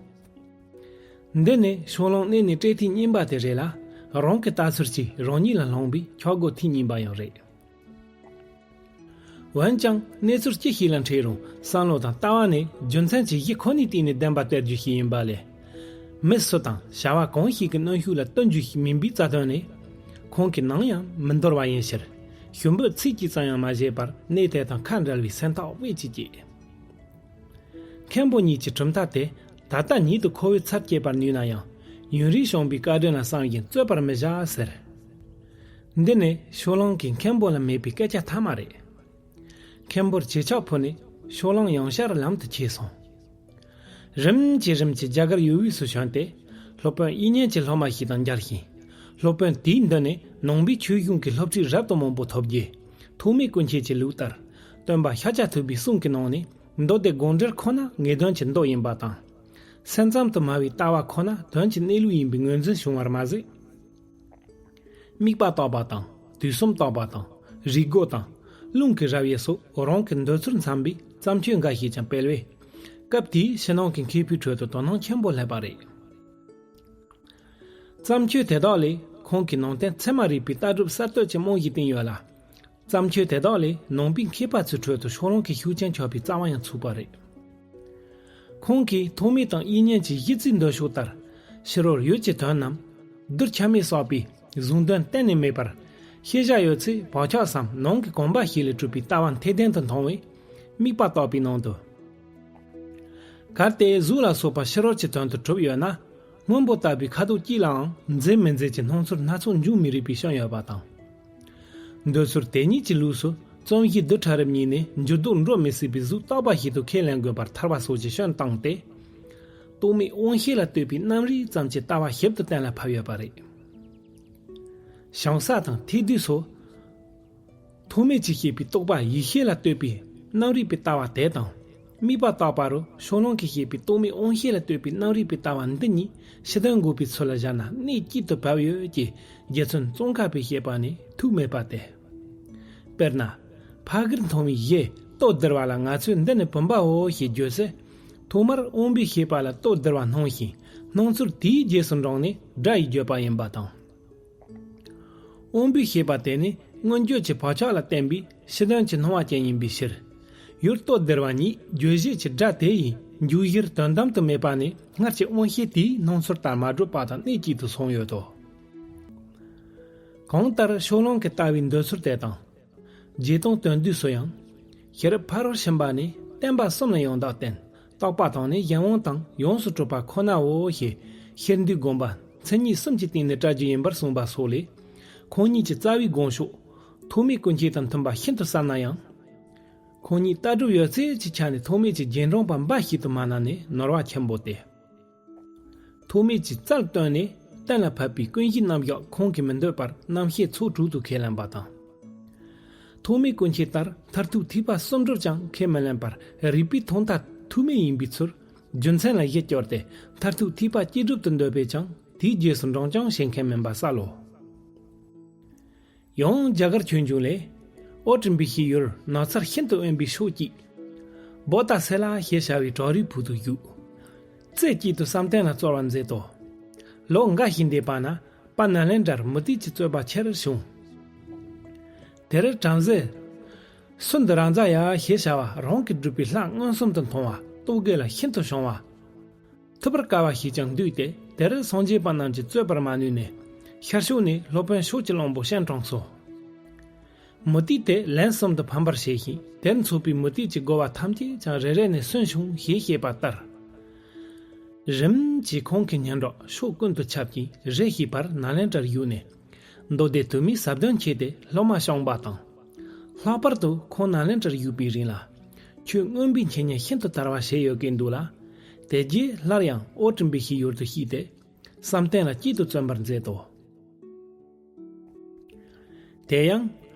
འདི་ནི་ཤོ་ལོང་གནས་ནས་བསྐྲད་ཐེངས་གཉིས་པ་དེ་རེད་ལ། རང་གི་ལྟ་ཚུལ་གྱིས་རང་ཉིད་ལ་ལྷུང་བས་ཆག་སྒོ་ཐེངས་གཉིས་པ་ཡང་རེད། འོན་ཀྱང་གནས་ཚུལ་ཅི་ཞིག་ལ་འཕྲད་རུང་བསམ་བློ་དང་ལྟ་བ་ནི་རྒྱུ་མཚན་གྱི་གཞི་ཁོ་ནའི་སྟེང་ནས་བདེན་པ་གཏད་རྒྱུ་ཞིག་ཡིན་པ་ལས། མི་སུ་དང་བྱ་བ་གང་ཞིག་གི་གནོན་ཤུགས་ལ་བསྟུན་རྒྱུ་ཞིག་མིན་པའི་རྩ་དོན་ནི། ཁོང་གིས་ནམ་ཡང་མི་འདོར་བ་ཡིན་ཕྱིར། ཞུ་འབོད་ཚིག་གཅིག་ཙམ་ཡང་མ་བྱས་པར་གནས་དེ་དང་ཁ་འབྲལ་བའི་སེམས་ཐག་དབུས་ཀྱིས་བཅད། མཁན་པོ་ཉིད་ཀྱི་གྲུབ་མཐའ་དེ་ད་ལྟ་ཉིད་དུ་ཁོ་བོས་ཚར་བཅད་པར་ནུས་ན་ཡང་། ཡུན་རིང་བྱུང་བའི་བཀའ་དྲིན་ལ་བསམ་བཞིན་རྩོད་པར་མི་བྱ་ཟེར། འདི་ནི་ཤོ་ལོང་གིས་མཁན་པོ་ལ་སྨྲས་པའི་སྐད་ཆ་མཐའ་མ་རེད། མཁན་པོར་གྱེས་ཕྱག་ཕུལ་ནས་ཤོ་ལོང་ཡང་བསྐྱར་ལམ་དུ་ཁྱེར་སོང་། རིམ་གྱིས་རིམ་གྱིས་རྒྱ་གར་ཡུལ་དབུས་སུ་བྱོན་ཏེ། སློབ་དཔོན་དབྱིག་གཉེན་གྱི་སློབ་མ་ཞིག་དང་མཇལ་ཞིང་། སློབ་དཔོན་དེའི་མདུན་ནས་ནང་པའི་ཆོས་གཞུང་གི་སློབ་ཁྲིད་རབ་ཏུ་མང་པོ་ཐོབ་རྗེས། ཐོགས་མེད་སྐུ་མཁྱེན་གྱི་ལུགས་ལྟར། སྟོན་པ་ཤཱཀྱ་ཐུབ་པའི་གསུང་གི་ནང་ནས། མདོ་སྡེ་དགོངས་འགྲེལ་ཁོ་ན་ངེས་དོན་གྱི་མདོ་ཡིན་པ་དང་། སེམས་ཙམ་དུ་སྨྲ་བའི་ལྟ་བ་ཁོ་ན་དོན་གྱི་གནས་ལུགས་ཡིན་པའི་ངོས་འཛིན་བྱུང་བར་མ་ཟད། དམིགས་པ་བརྟག་པ་དང་། དུས་གསུམ་བརྟག་པ་དང་། རིགས་སྒོ་དང་། རླུང་གི་རབ་དབྱེ་སོགས་རང་གི་འདོད་ཚུལ་འཚམ་པའི་བརྩམས་ཆོས་འགའ་ཞིག་ཀྱང་སྤེལ་བས། སྐབས་དེའི་ཕྱི་ནང་གི་མཁས་པའི་ཁྲོད་དུ་དོ་སྣང་ཆེན་པོ་སླེབས་པ་རེད། བརྩམས་ཆོས་དེ་དག་ལས་ཁོང་གིས་ནང་བསྟན་ཚད་མ་རིག་པའི་ལྟ་གྲུབ་གསར་གཏོད་ཀྱི་རྨང་གཞི་བཏིང་ཡོད་ལ། བརྩམས་ཆོས་དེ་དག་ལས་ནང་པའི་མཁས་པ་ཚོའི་ཁྲོད་དུ་ཤོ་ལོང་གི་ཤུགས་རྐྱེན་ཁྱབ་པའི་རྩ་བ་ཡང་ཚུགས་པ་རེད། ཁོང་གིས་ཐོགས་མེད་དང་དབྱིག་གཉེན་གྱི་གཞི་རྩའི་མདོ་ཕྱོགས་ལྟར། ཕྱི་རོལ་ཡུལ་གྱི་དོན་རྣམས་གདུལ་བྱ་མས་བསགས་པའི་གཟུང་དོན་གཏན་ནས་མེད་པར། ཤེས་བྱ་ཡོད་ཚད་བག་ཆགས་སམ་ནང་གི་གོམས་པ་ཞིག་ལས་གྲུབ་པའི་ལྟ་བ་འཐད་ལྡན་དུ་མཐོང་བས། དམིགས་པ་བརྟག་པའི་ནང་དུ། གལ་ཏེ་གཟུགས་ལ་སོགས་པ་ཕྱི་རོལ་གྱི་དོན་དུ་གྲུབ་ཡོད་ན། སྔོན་པོ་ལྟ་བུའི་ཁ་དོག་གཅིག་ལའང་མཛེས་མི་མཛེས་ཀྱི་སྣང་ཚུལ་སྣ་ཚོགས་འབྱུང་མི་རིགས་པའི་སྐྱོན་ཡོད་པ་དང་། འདོད་ཚུལ་དེ་ཉིད་ཀྱི་ལུགས་སུ་རྩོམ་གཞི་རྡུལ་ཕྲ་རབ་གཉིས་ནས་འགྱུར་ལྡོག་འགྲོ་མི་སྲིད་པའི་གཟུགས་རྟག་པ་ཞིག་ཏུ་ཁས་ལེན་དགོས་པར་ཐལ་བ་སོགས་ཀྱི་སྐྱོན་བཏང་སྟེ། རྟོག་མེད་དབང་ཤེས་ལ་ལྟོས་པའི་རྣམ་རིག་ཙམ་གྱི་ལྟ་བ་ཞིབ་ཏུ་གཏན་ལ་ཕབ་ཡོད་པ་རེད། བྱང་ས་དང་ཐེག་བསྡུས་སོགས། ཐོགས་མེད་ཀྱིས་བཤད་པའི་རྟོག་པ་ཡིད་ཤེས་ལ་ལྟོས་པའི་རྣམ་རིག་པའི་ལྟ་བ་དེ་དང་། དམིགས་པ་བརྟག་པ་རུ་ཤོ་ལོང་གིས་བཤད་པའི་རྟོག་མེད་དབང་ཤེས་ལ་ལྟོས་པའི་རྣམ་རིག་པའི་ལྟ་བ་འདི་གཉིས་ཕྱི་དོན་འགོག་པའི་ཚུལ་ལ་སྦྱར་ན་གནད་གཅིག་ཏུ་བབས་ཡོད་ཅེས་རྗེ་བཙུན་ཙོང་ཁ་པས་བཤད་པ་ནི་ཐུག་མེད་པ་སྟེ། དཔེར་ན། ཕ་གིར་མཐོང་བའི་གཞི་ལྟོ་ལྡིར་བ་ལ་ང་ཚོས་འདི་ནི་བུམ་པའོ་ཞེས་བརྗོད་ཚེ། ཐོག་མར་དབང་པོས་ཤེས་པ་ལ་ལྟོ་ལྡིར་བ་སྣང་ཞིང་སྣང་ཚུལ་དེའི་རྗེས་སུ་འབྲངས་ནས་སྒྲ་ཡིས་བརྗོད་པ་ཡིན་པ་དང་། དབང་པོའི་ཤེས་པ་དེ་ནི་མངོན་བརྗོད་ཀྱི་བག་ཆགས་ལ་བརྟེན་པའི་ཕྱི་དོན་གྱི་སྣང་བ་ཅན་ཡིན་པའི་ཕྱིར། ཡུལ་ལྟོ་ལྡིར་བ་ཉིད་རྗོད་བྱེད་ཀྱི་སྒྲ་དེ་ཡི་འཇུག་གཞིར་དོན་དམ་དུ་མེད་པ་ནི་སྔར་གྱི་དབང་ཤེས་དེའི་སྣང་ཚུལ་ལྟར་མ་གྲུབ་པ་དང་གནད་གཅིག་ཏུ་སོང་ཡོད་དོ། གང་ལྟར་ཤོ་ལོང་གི་ལྟ་བའི་འདོད་ཚུལ་དེ་དང་། རྗེ་དང་དོན་བསྡུས་སུ་ཡང་། ཤེས་རབ་ཕ་རོལ་ཕྱིན་པ་ནི་བསྟན་པ་གསུམ་ལ་ཡང་དག་བརྟེན། རྟོགས་པ་དང་ནི་གཞན་དབང་དང་ཡོངས་སུ་གྲུབ་པ་ཁོ་ནའོ་ཞེས་ཤེར་འདུས་དགོངས་པ་མཚན་ཉིད་གསུམ་གྱི་སྟེང་ནས་བཀྲལ་རྒྱུ་ཡིན་པར་གསུངས་པ་སོགས་ལས། ཁོང་ཉིད་ཀྱི་རྩ་བའི་དགོངས་ཕྱོགས་ཐོགས་མེད་ཀུན་མཁྱེན་དང་མཐུན་པ་ཤིན་ཏུ་གསལ་ན་ཡང་། ཁོང་ཉིད་ལྟ་གྲུབ་ཡོད་ཚད་ཀྱི་ཆ་ནས་ཐོགས་མེད་ཀྱི་རྗེས་འབྲང་པ་འབའ་ཞིག་ཏུ་མ་སྣང་ནས་ནོར་བ་ཆེན་པོ་སྟེ། ཐོགས་མེད་ཀྱི་རྩལ་བཏོན་ནས་གཏན་ལ་ཕབ་པའི་ཀུན་གཞི་རྣམ་གཞག་ཁོང་གིས་མི་འདོད་པར་རྣམ་བཤད་ཚོགས་དྲུག་ཏུ་ཁས་ལེན་པ་དང་། ཐོགས་མེད་ཀུན་མཁྱེན་ལྟར་མཐར་ཐུག་ཐེག་པ་གསུམ་སྒྲུབ་ཀྱང་ཁས་མི་ལེན་པར་རིགས་པའི་ཐོག་མཐའ་ཐུག་མེད་ཡིན་པའི་ཚུལ་རྒྱུ་མཚན་ལ་གཞི་བསྐྱུར་ཏེ་མཐར་ཐུག་ཐེག་པ་སྐྱེས་སྒྲུབ་ཏུ་འདོད་པས་ཀྱང་དེའི་རྗེས་སུ་འབྲང་ཀྱང་བྱེད་མཁན་མིན་པ་གསལ་ལོ། ཡང་རྒྱ་གར་ཆོས་འབྱུང་ལས། ཨོ་ཏྲི་བི་ཤི་ཡུལ་ནགས་ཚལ་ཤིན་ཏུ་དབེན་པའི་ཕྱོགས་ཀྱི། བོ་ཏ་སེ་ལ་ཞེས་བྱ་བའི་བྲག་རིའི་བུ་དུ་བཞུགས། རྩེ་གཅིག་ཏུ་བསམ་གཏན་ལ་སྩོལ་བར་མཛད་དོ། ལོ་འགའ་ཞིག་འདས་པ་ན་དཔལ་ནཱ་ལེནྡྲར་མུ་སྟེགས་ཀྱི་རྩོད་པ་ཆེར་བྱུང་། དེར་བྲམ་ཟེ། སུན་དི་ར་ཛ་ཡ་ཞེས་བྱ་བ་རང་གིས་བསྒྲུབས་པའི་ལྷ་མངོན་སུམ་དུ་མཐོང་བ་རྟོག་གེ་ལ་ཤིན་ཏུ་བྱུང་བ། ཐུབ་པར་དཀའ་བ་ཞིག་ཀྱང་འདུག་སྟེ་དེར་སངས་རྒྱས་པ་རྣམས་ཀྱིས་རྩོད་པར་མ་ནུས་ནས། ཤར་ཕྱོགས་ནས་སློབ་དཔོན་ཕྱོགས་ཀྱི་གླང་པོ་སྤྱན་དྲངས་སོ། མུ་སྟེགས་དེ་ལན་གསུམ་དུ་ཕམ་པར་བྱས་ཤིང་དེར་འཚོགས་པའི་མུ་སྟེགས་ཀྱི་རྒོལ་བ་ཐམས་ཅད་ཀྱང་རེ་རེ་ནས་སུན་ཕྱུང་ཞེས་བཤད་པ་ལྟར། རིམ་གྱིས་ཁོང་གི་སྙན་སྒྲོག་ཕྱོགས་ཀུན་ཏུ་ཁྱབ་ཅིང་རེ་ཞིག་བར་ནཱ་ལེནྡྲར་བཞུགས་ནས། མདོ་སྡེ་དུ་མའི་ཟབ་དོན་ཁྱེར་ཏེ་སློབ་མ་བསྐྱངས་པ་དང་། ལྷག་པར་དུ་ཁོང་ནཱ་ལེནྡྲར་བཞུགས་པའི་རིང་ལ། ཆོས་མངོན་པའི་འཆད་ཉན་ཤིན་ཏུ་དར་བ་བྱས་ཡོད་ཀྱིན་འདུག་ལ། དེ་རྗེས་སླར་ཡང་ཨོ་ཏྲི་བི་ཤི་ཡུལ་དུ་གཤེགས་ཏེ། བསམ་གཏན་ལ་གཅིག་ཏུ་བརྩོན་པར་མཛད་དོ། དེ་ཡང་།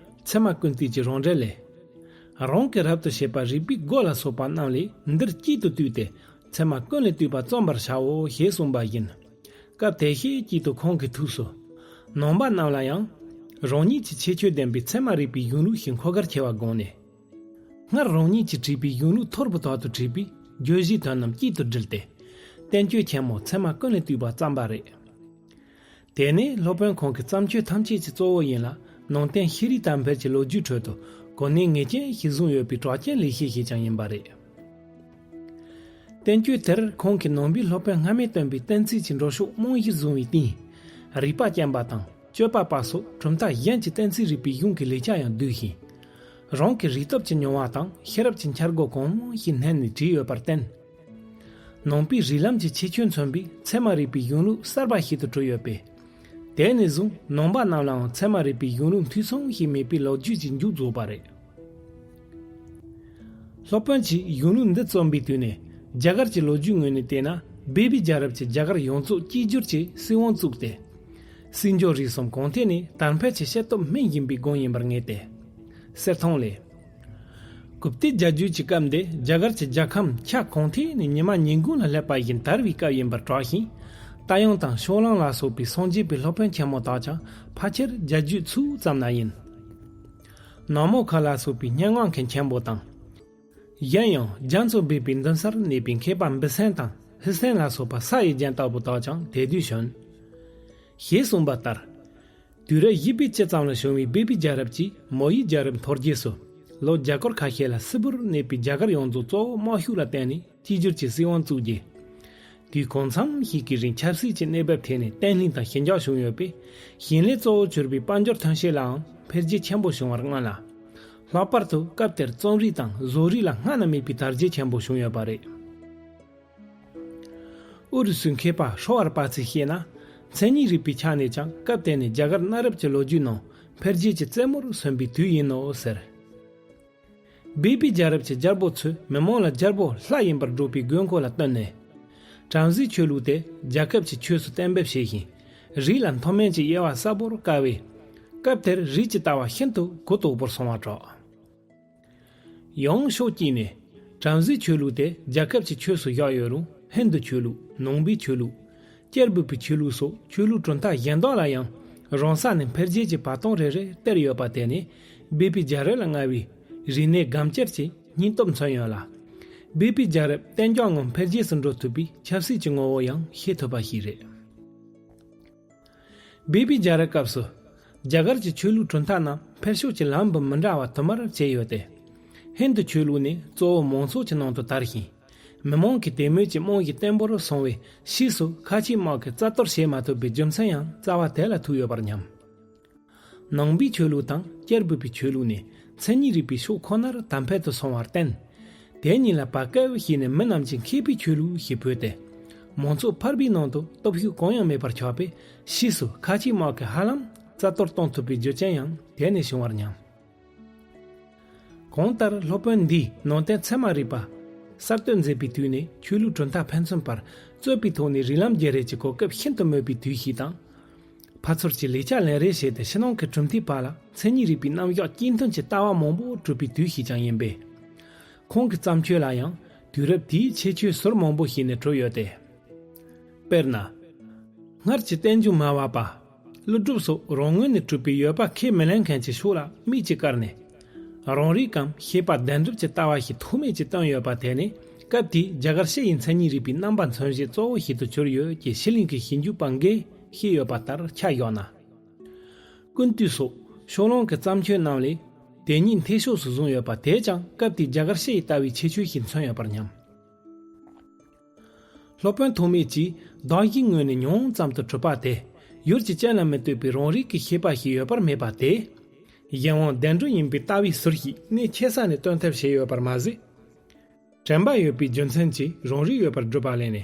ཚད་མ་ཀུན་བཏུས་ཀྱི་རང་འགྲེལ་ལས། རང་གིས་རབ་ཏུ་བྱེད་པ་རིགས་པའི་སྒོ་ལ་སོགས་པ་རྣམས་ལས་འདིར་གཅིག་ཏུ་བཏུས་ཏེ་ཚད་མ་ཀུན་ལས་བཏུས་པ་བརྩོན་པར་བྱའོ་ཞེས་གསུངས་པ་བཞིན། སྐབས་དེ་ཤེས་གཅིག་ཏུ་ཁོང་གི་ཐུགས་སུ། ནང་པ་རྣམས་ལ་ཡང་། རང་ཉིད་ཀྱི་ཁྱད་ཆོས་ལྡན་པའི་ཚད་མ་རིག་པའི་གཞུང་ལུགས་ཤིག་མཁོ་གལ་ཆེ་བར་དགོངས་ནས། སྔར་རང་ཉིད་ཀྱིས་བྲིས་པའི་གཞུང་ལུགས་ཐོར་བུ་དག་ཏུ་བྲིས་པའི་བརྗོད་གཞིའི་དོན་རྣམས་གཅིག་ཏུ་དྲིལ་ཏེ། བསྟན་བཅོས་ཆེན་མོ་ཚད་མ་ཀུན་ལས་བཏུས་པ་བརྩམས་པ་རེད། དེ་ནི་སློབ་དཔོན་ཁོང་གི་བརྩམས་ཆོས་ཐམས་ཅད་ཀྱི་གཙོ་བོ་ཡིན་ལ། ནང་བསྟན་ཤེས་རིག་དར་འཕེལ་གྱི་ལོ་རྒྱུས་ཁྲོད་དུ་གོ་གནས་ངེས་ཅན་ཞིག་བཟུང་ཡོད་པའི་གྲགས་ཅན་ལེགས་བཤད་ཞིག་ཀྱང་ཡིན་པ་རེད། བསྟན་བཅོས་དེར་ཁོང་གིས་ནང་པའི་སློབ་དཔོན་སྔ་མས་བཏོན་པའི་གཏན་ཚིགས་ཀྱི་འགྲོ་ཕྱོགས་རྨང་གཞིར་བཟུང་བའི་སྟེང་། རིགས་པ་རྐྱང་པ་དང་། སྤྱོད་པ་པ་སོགས་གྲུབ་མཐའ་གཞན་གྱི་གཏན་ཚིགས་རིག་པའི་གཞུང་གི་ལེགས་ཆ་ཡང་བསྡུས་ཤིང་། རང་གི་རིག་སྟོབས་ཀྱི་མྱོང་བ་དང་ཤེས་རབ་ཀྱི་འཆར་སྒོ་གང་མང་ཞིག་བསྣན་ནས་བྲིས་ཡོད་པར་བརྟེན། ནང་པའི་རིགས་ལམ་གྱི་ཁྱད་ཆོས་མཚོན་པའི་ཚད་མ་རིག་པའི་གཞུང་ལུགས་གསར་པ་ཞིག་ཏུ་གྲུབ་ཡོད་པས། དེ་ནས་བཟུང་ནང་པ་རྣམས་ལའང་ཚད་མ་རིག་པའི་གཞུང་ལུགས་མཐུན་སོང་ཞིག་མེད་པའི་ལོ་རྒྱུས་ཀྱི་མཇུག་རྫོགས་པ་རེད། སློབ་དཔོན་གྱིས་གཞུང་ལུགས་འདི་རྩོམ་པའི་དུས་ནས་རྒྱ་གར་གྱི་ལོ་རྒྱུས་ངོས་ནས་བལྟས་ན་བེ་བི་རྒྱལ་རབས་ཀྱི་རྒྱ་གར་ཡོངས་རྫོགས་གཅིག་གྱུར་གྱིས་སྲིད་དབང་བཙུགས་ཏེ། སྲིད་འབྱོར་རིག་གསུམ་གོང་འཕེལ་ནས་དར་འཕེལ་གྱི་ཤེས་སྟོབས་སྨིན་བཞིན་པའི་སྒང་ཡིན་པར་ངེས་ཏེ། གསེར་ཐང་ལས། གུཔྟའི་རྒྱལ་རྒྱུད་ཀྱི་སྐབས་འདི་རྒྱ་གར་གྱི་རྒྱལ་ཁམས་ཆ་གོང་ཐད་ནས་ཉི་མ་ཉིན་གུང་ལ་སླེབས་པ་བཞིན་དར་བའི་སྐབས་ཡིན་པར་གྲགས་ཤིང་། རྟ་དབྱངས་དང་ཕྱོགས་གླང་ལ་སོགས་པའི་སངས་རྒྱས་པའི་སློབ་དཔོན་ཆེན་མོ་དག་ཀྱང་ཕལ་ཆེར་རྒྱལ་རྒྱུད་ཚུགས་ཙམ་ན་ཡིན། ནག་མོ་ཁ་ལ་སོགས་པའི་སྙན་ངག་མཁན་ཆེན་པོ་དང་། གཞན་ཡང་རྒྱ་མཚོ་སྦས་པའི་མདུན་སར་གནས་པའི་མཁས་པ་འབུ་སྲིན་དང་ཧི་སྲིན་ལ་སོགས་པ་ས་ཡི་རྒྱན་ལྟ་བུ་དག་ཀྱང་དེ་དུས་བྱོན། ཞེས་གསུངས་པ་ལྟར། དུས་རབས་བཞི་པའི་སྤྱི་ཙམ་ལ་བྱུང་བའི་བེ་བི་རྒྱལ་རབས་ཀྱིས་མོ་ཡི་རྒྱལ་རབས་འཐོར་རྗེས་སུ། ལོ་བརྒྱ་སྐོར་ཁ་ཤས་ལ་སིལ་བུར་གནས་པའི་རྒྱ་གར་ཡོངས་རྫོགས་གཙོ་བོ་དམག་ཤུགས་ལ་བརྟེན་ནས་གཅིག་གྱུར་གྱི་སྲིད་དབང་བཙུགས་རྗེས། དུས་གང་འཚམ་ཞིག་གི་རིང་ཆབ་སྲིད་ཀྱི་གནས་བབ་ཐད་ནས་བརྟན་ལྷིང་དང་ཞི་འཇགས་བྱུང་ཡོད་པས། ཞིང་ལས་གཙོ་བོར་གྱུར་པའི་དཔལ་འབྱོར་ཐོན་སྐྱེད་ལའང་འཕེལ་རྒྱས་ཆེན་པོ་བྱུང་བར་མངོན་ལ། ལྷག་པར་དུ་སྐབས་དེར་རྩོམ་རིག་དང་བཟོ་རིག་ལ་སྔར་ན་མེད་པའི་དར་རྒྱས་ཆེན་པོ་བྱུང་ཡོད་པ་རེད། ཨུ་རུ་སུའི་མཁས་པ་ཧྲོ་ཨར་པ་ཚིས་བཤད་ན། མཚན་ཉིད་རིག་པའི་ཆ་ནས་ཀྱང་སྐབས་དེ་ནི་རྒྱ་གར་གནའ་རབས་ཀྱི་ལོ་རྒྱུས་ནང་འཕེལ་རྒྱས་ཀྱི་རྩེ་མོར་སོན་པའི་དུས་ཡིན་ནོ་ཟེར། བེ་བི་རྒྱལ་རབས་ཀྱི་རྒྱལ་པོ་ཚོས་མི་མང་ལ་རྒྱལ་པོ་ལྷ་ཡིན་པར་སྒྲུབ་པའི་དགོས་མཁོ་ལ་བསྟུན་ནས། བྲམ་ཟེའི་ཆོས་ལུགས་དེ་རྒྱལ་ཁབ་ཀྱི་ཆོས་སུ་གཏན་འབེབས་བྱས་ཤིང་། རིགས་ལ་མཐོ་དམན་གྱི་དབྱེ་བ་གསལ་པོར་བཀར་བས། སྐབས་དེར་རིགས་ཀྱི་ལྟ་བ་ཤིན་ཏུ་གུ་དོག་པོར་སོང་བར་གྲགས། ཡང་ཕྱོགས་གཅིག་ནས། བྲམ་ཟེའི་ཆོས་ལུགས་དེ་རྒྱལ་ཁབ་ཀྱི་ཆོས་སུ་བཞག་ཡོད་རུང་ཧིན་དུ་ཆོས་ལུགས། ནང་པའི་ཆོས་ལུགས། གཅེར་བུ་པའི་ཆོས་ལུགས་སོགས་ཆོས་ལུགས་གྲུབ་མཐའ་གཞན་དག་ལ་ཡང་རང་ས་ནས་འཕེལ་རྒྱས་ཀྱི་བར་སྟོང་རེ་རེ་སྟེར་ཡོད་པ་དེ་ནི་བེ་བི་རྒྱལ་རབས་ལ་མངའ་བའི་རིག་གནས་སྒམ་ཅར་གྱི་སྙིང་སྟོབས་མཚོན་ཡོད་ལ། བེ་བི་རྒྱལ་རབས་གཏན་འཇགས་ངང་འཕེལ་རྒྱས་སུ་འགྲོ་ཐུབ་པའི་ཆབ་སྲིད་ཀྱི་ངོ་བོ་ཡང་ཤེས་ཐུབ་པ་ཞིག་རེད། བེ་བི་རྒྱལ་རབས་སྐབས་སུ། རྒྱ་གར་གྱི་ཆོས་ལུགས་གྲུབ་མཐའ་རྣམས་འཕེལ་ཕྱོགས་ཀྱི་ལམ་བུ་མི་འདྲ་བ་དུ་མར་བྱས་ཡོད་དེ། ཧིན་དུ་ཆོས་ལུགས་ནི་གཙོ་བོ་མང་ཚོགས་ཀྱི་ནང་དུ་དར་ཞིང་། མི་མང་གི་དད་མོས་ཀྱི་རྨང་གཞི་བརྟན་པོར་སོང་བས་ཕྱིས་སུ་ཁ་ཆེའི་དམག་གིས་རྩ་གཏོར་བྱེད་མ་ཐུབ་པའི་རྒྱུ་མཚན་ཡང་རྩ་བ་དེ་ལ་ཐུག་ཡོད་པར་སྙམ། ནང་པའི་ཆོས་ལུགས་དང་གཅེར་བུ་པའི་ཆོས་ལུགས་ནི་མཚན་ཉིད་རིག་པའི་ཕྱོགས་ཁོ་ནར་དར་འཕེལ་དུ་སོང་བར་བརྟེན། དེ་གཉིས་ལ་བར་སྐབས་ཤིག་ནས་མི་རྣམས་ཀྱིས་མཁས་པའི་ཆོས་ལུགས་ཞེས་བོས་ཏེ། མང་ཚོགས་ཕལ་པའི་ནང་དུ་སྟོབས་ཤུགས་གང་ཡང་མེད་པར་ཆགས་པས་ཕྱིས་སུ་ཁ་ཆེའི་དམག་གིས་ཧ་ལམ་རྩ་གཏོར་གཏོང་ཐུབ་པའི་རྒྱུ་རྐྱེན་ཡང་དེ་ནས་བྱུང་བར་སྙམ། གང་ལྟར་སློབ་དཔོན་འདིས་ནང་བསྟན་ཚད་མ་རིག་པ་གསར་གཏོད་མཛད་པའི་དུས་ནས་ཆོས་ལུགས་གྲུབ་མཐའ་ཕན་ཚུན་བར་རྩོད་པའི་ཐོག་ནས་རིགས་ལམ་བརྗེ་རེས་ཀྱི་གོ་སྐབས་ཤིན་ཏུ་མོད་པའི་དུས་ཤིག་དང་། ཕར་ཚུར་གྱི་ལེགས་ཆ་ལེན་རེས་བྱས་ཏེ་ཕྱི་ནང་གི་གྲུབ་མཐའི་བར་ལ་མཚན་ཉིད་རིག་པའི་རྣམ་གཞག་གཅིག་མཐུན་གྱི་ལྟ་བ་མང་པོ་གྲུབ་པའི་དུས་ཤིག་ཀྱང་ཡིན་པས། ཁོང་གི་བརྩམས་ཆོས་ལ་ཡང་དུས་རབས་དེའི་ཁྱད་ཆོས་ཟུར་མང་པོ་ཞིག་ནས་གྲུབ་ཡོད་དེ། དཔེར་ན། སྔར་གྱི་བསྟན་འགྱུར་སྨྲ་བ་པ། ཀླུ་སྒྲུབ་སོགས་རང་ངོས་ནས་གྲུབ་པའི་ཡོད་པ་ཁས་མི་ལེན་མཁན་གྱི་ཕྱོགས་ལ་མིག་ཅིག་བཀར་ནས། རང་རིག་གམ་ཤེས་པ་བདེན་གྲུབ་ཀྱི་ལྟ་བ་ཞིག་ཐོགས་མེད་ཀྱིས་བཏོན་ཡོད་པ་དེ་ནི་སྐབས་དེའི་རྒྱ་གར་ཕྱི་ཡི་མཚན་ཉིད་རིག་པའི་རྣམ་པ་མཚོན་བྱེད་གཙོ་བོ་ཞིག་ཏུ་གྱུར་ཡོད་ཅེས་ཕྱི་གླིང་གི་ཞིབ་འཇུག་པ་འགས་བཤད་ཡོད་པ་ལྟར་ཆ་བཞག་ན། ཀུན་བཏུས་སོགས་ཕྱོགས་གླང་གི་བརྩམས་ཆོས་རྣམས་ལས་དེ་ཉིད་འཐད་ཕྱོགས་སུ་བཟུང་ཡོད་པ་དེས་ཀྱང་སྐབས་དེའི་རྒྱ་གར་ཕྱི་ཡི་ལྟ་བའི་ཁྱད་ཆོས་ཤིག་མཚོན་ཡོད་པར་སྙམ། སློབ་དཔོན་ཐོགས་མེད་ཀྱིས་གདགས་གཞིའི་ངོས་ནས་ཉུང་ཙམ་དུ་གྲུབ་པ་དེ། ཡུལ་གྱི་རྐྱེན་ལ་མི་ལྟོས་པའི་རང་རིག་གི་ཤེས་པ་ཞིག་ཡོད་པར་མེད་པ་དེ། གཞན་དབང་བདེན་གྲུབ་ཡིན་པའི་ལྟ་བའི་ཟུར་ཞིག་གནད་ཆེ་ས་ནས་སྟོན་ཐབས་བྱས་ཡོད་པར་མ་ཟད། དྲན་པ་ཡོད་པའི་རྒྱུ་མཚན་གྱིས་རང་རིག་ཡོད་པར་སྒྲུབ་པ་ལས་ནས།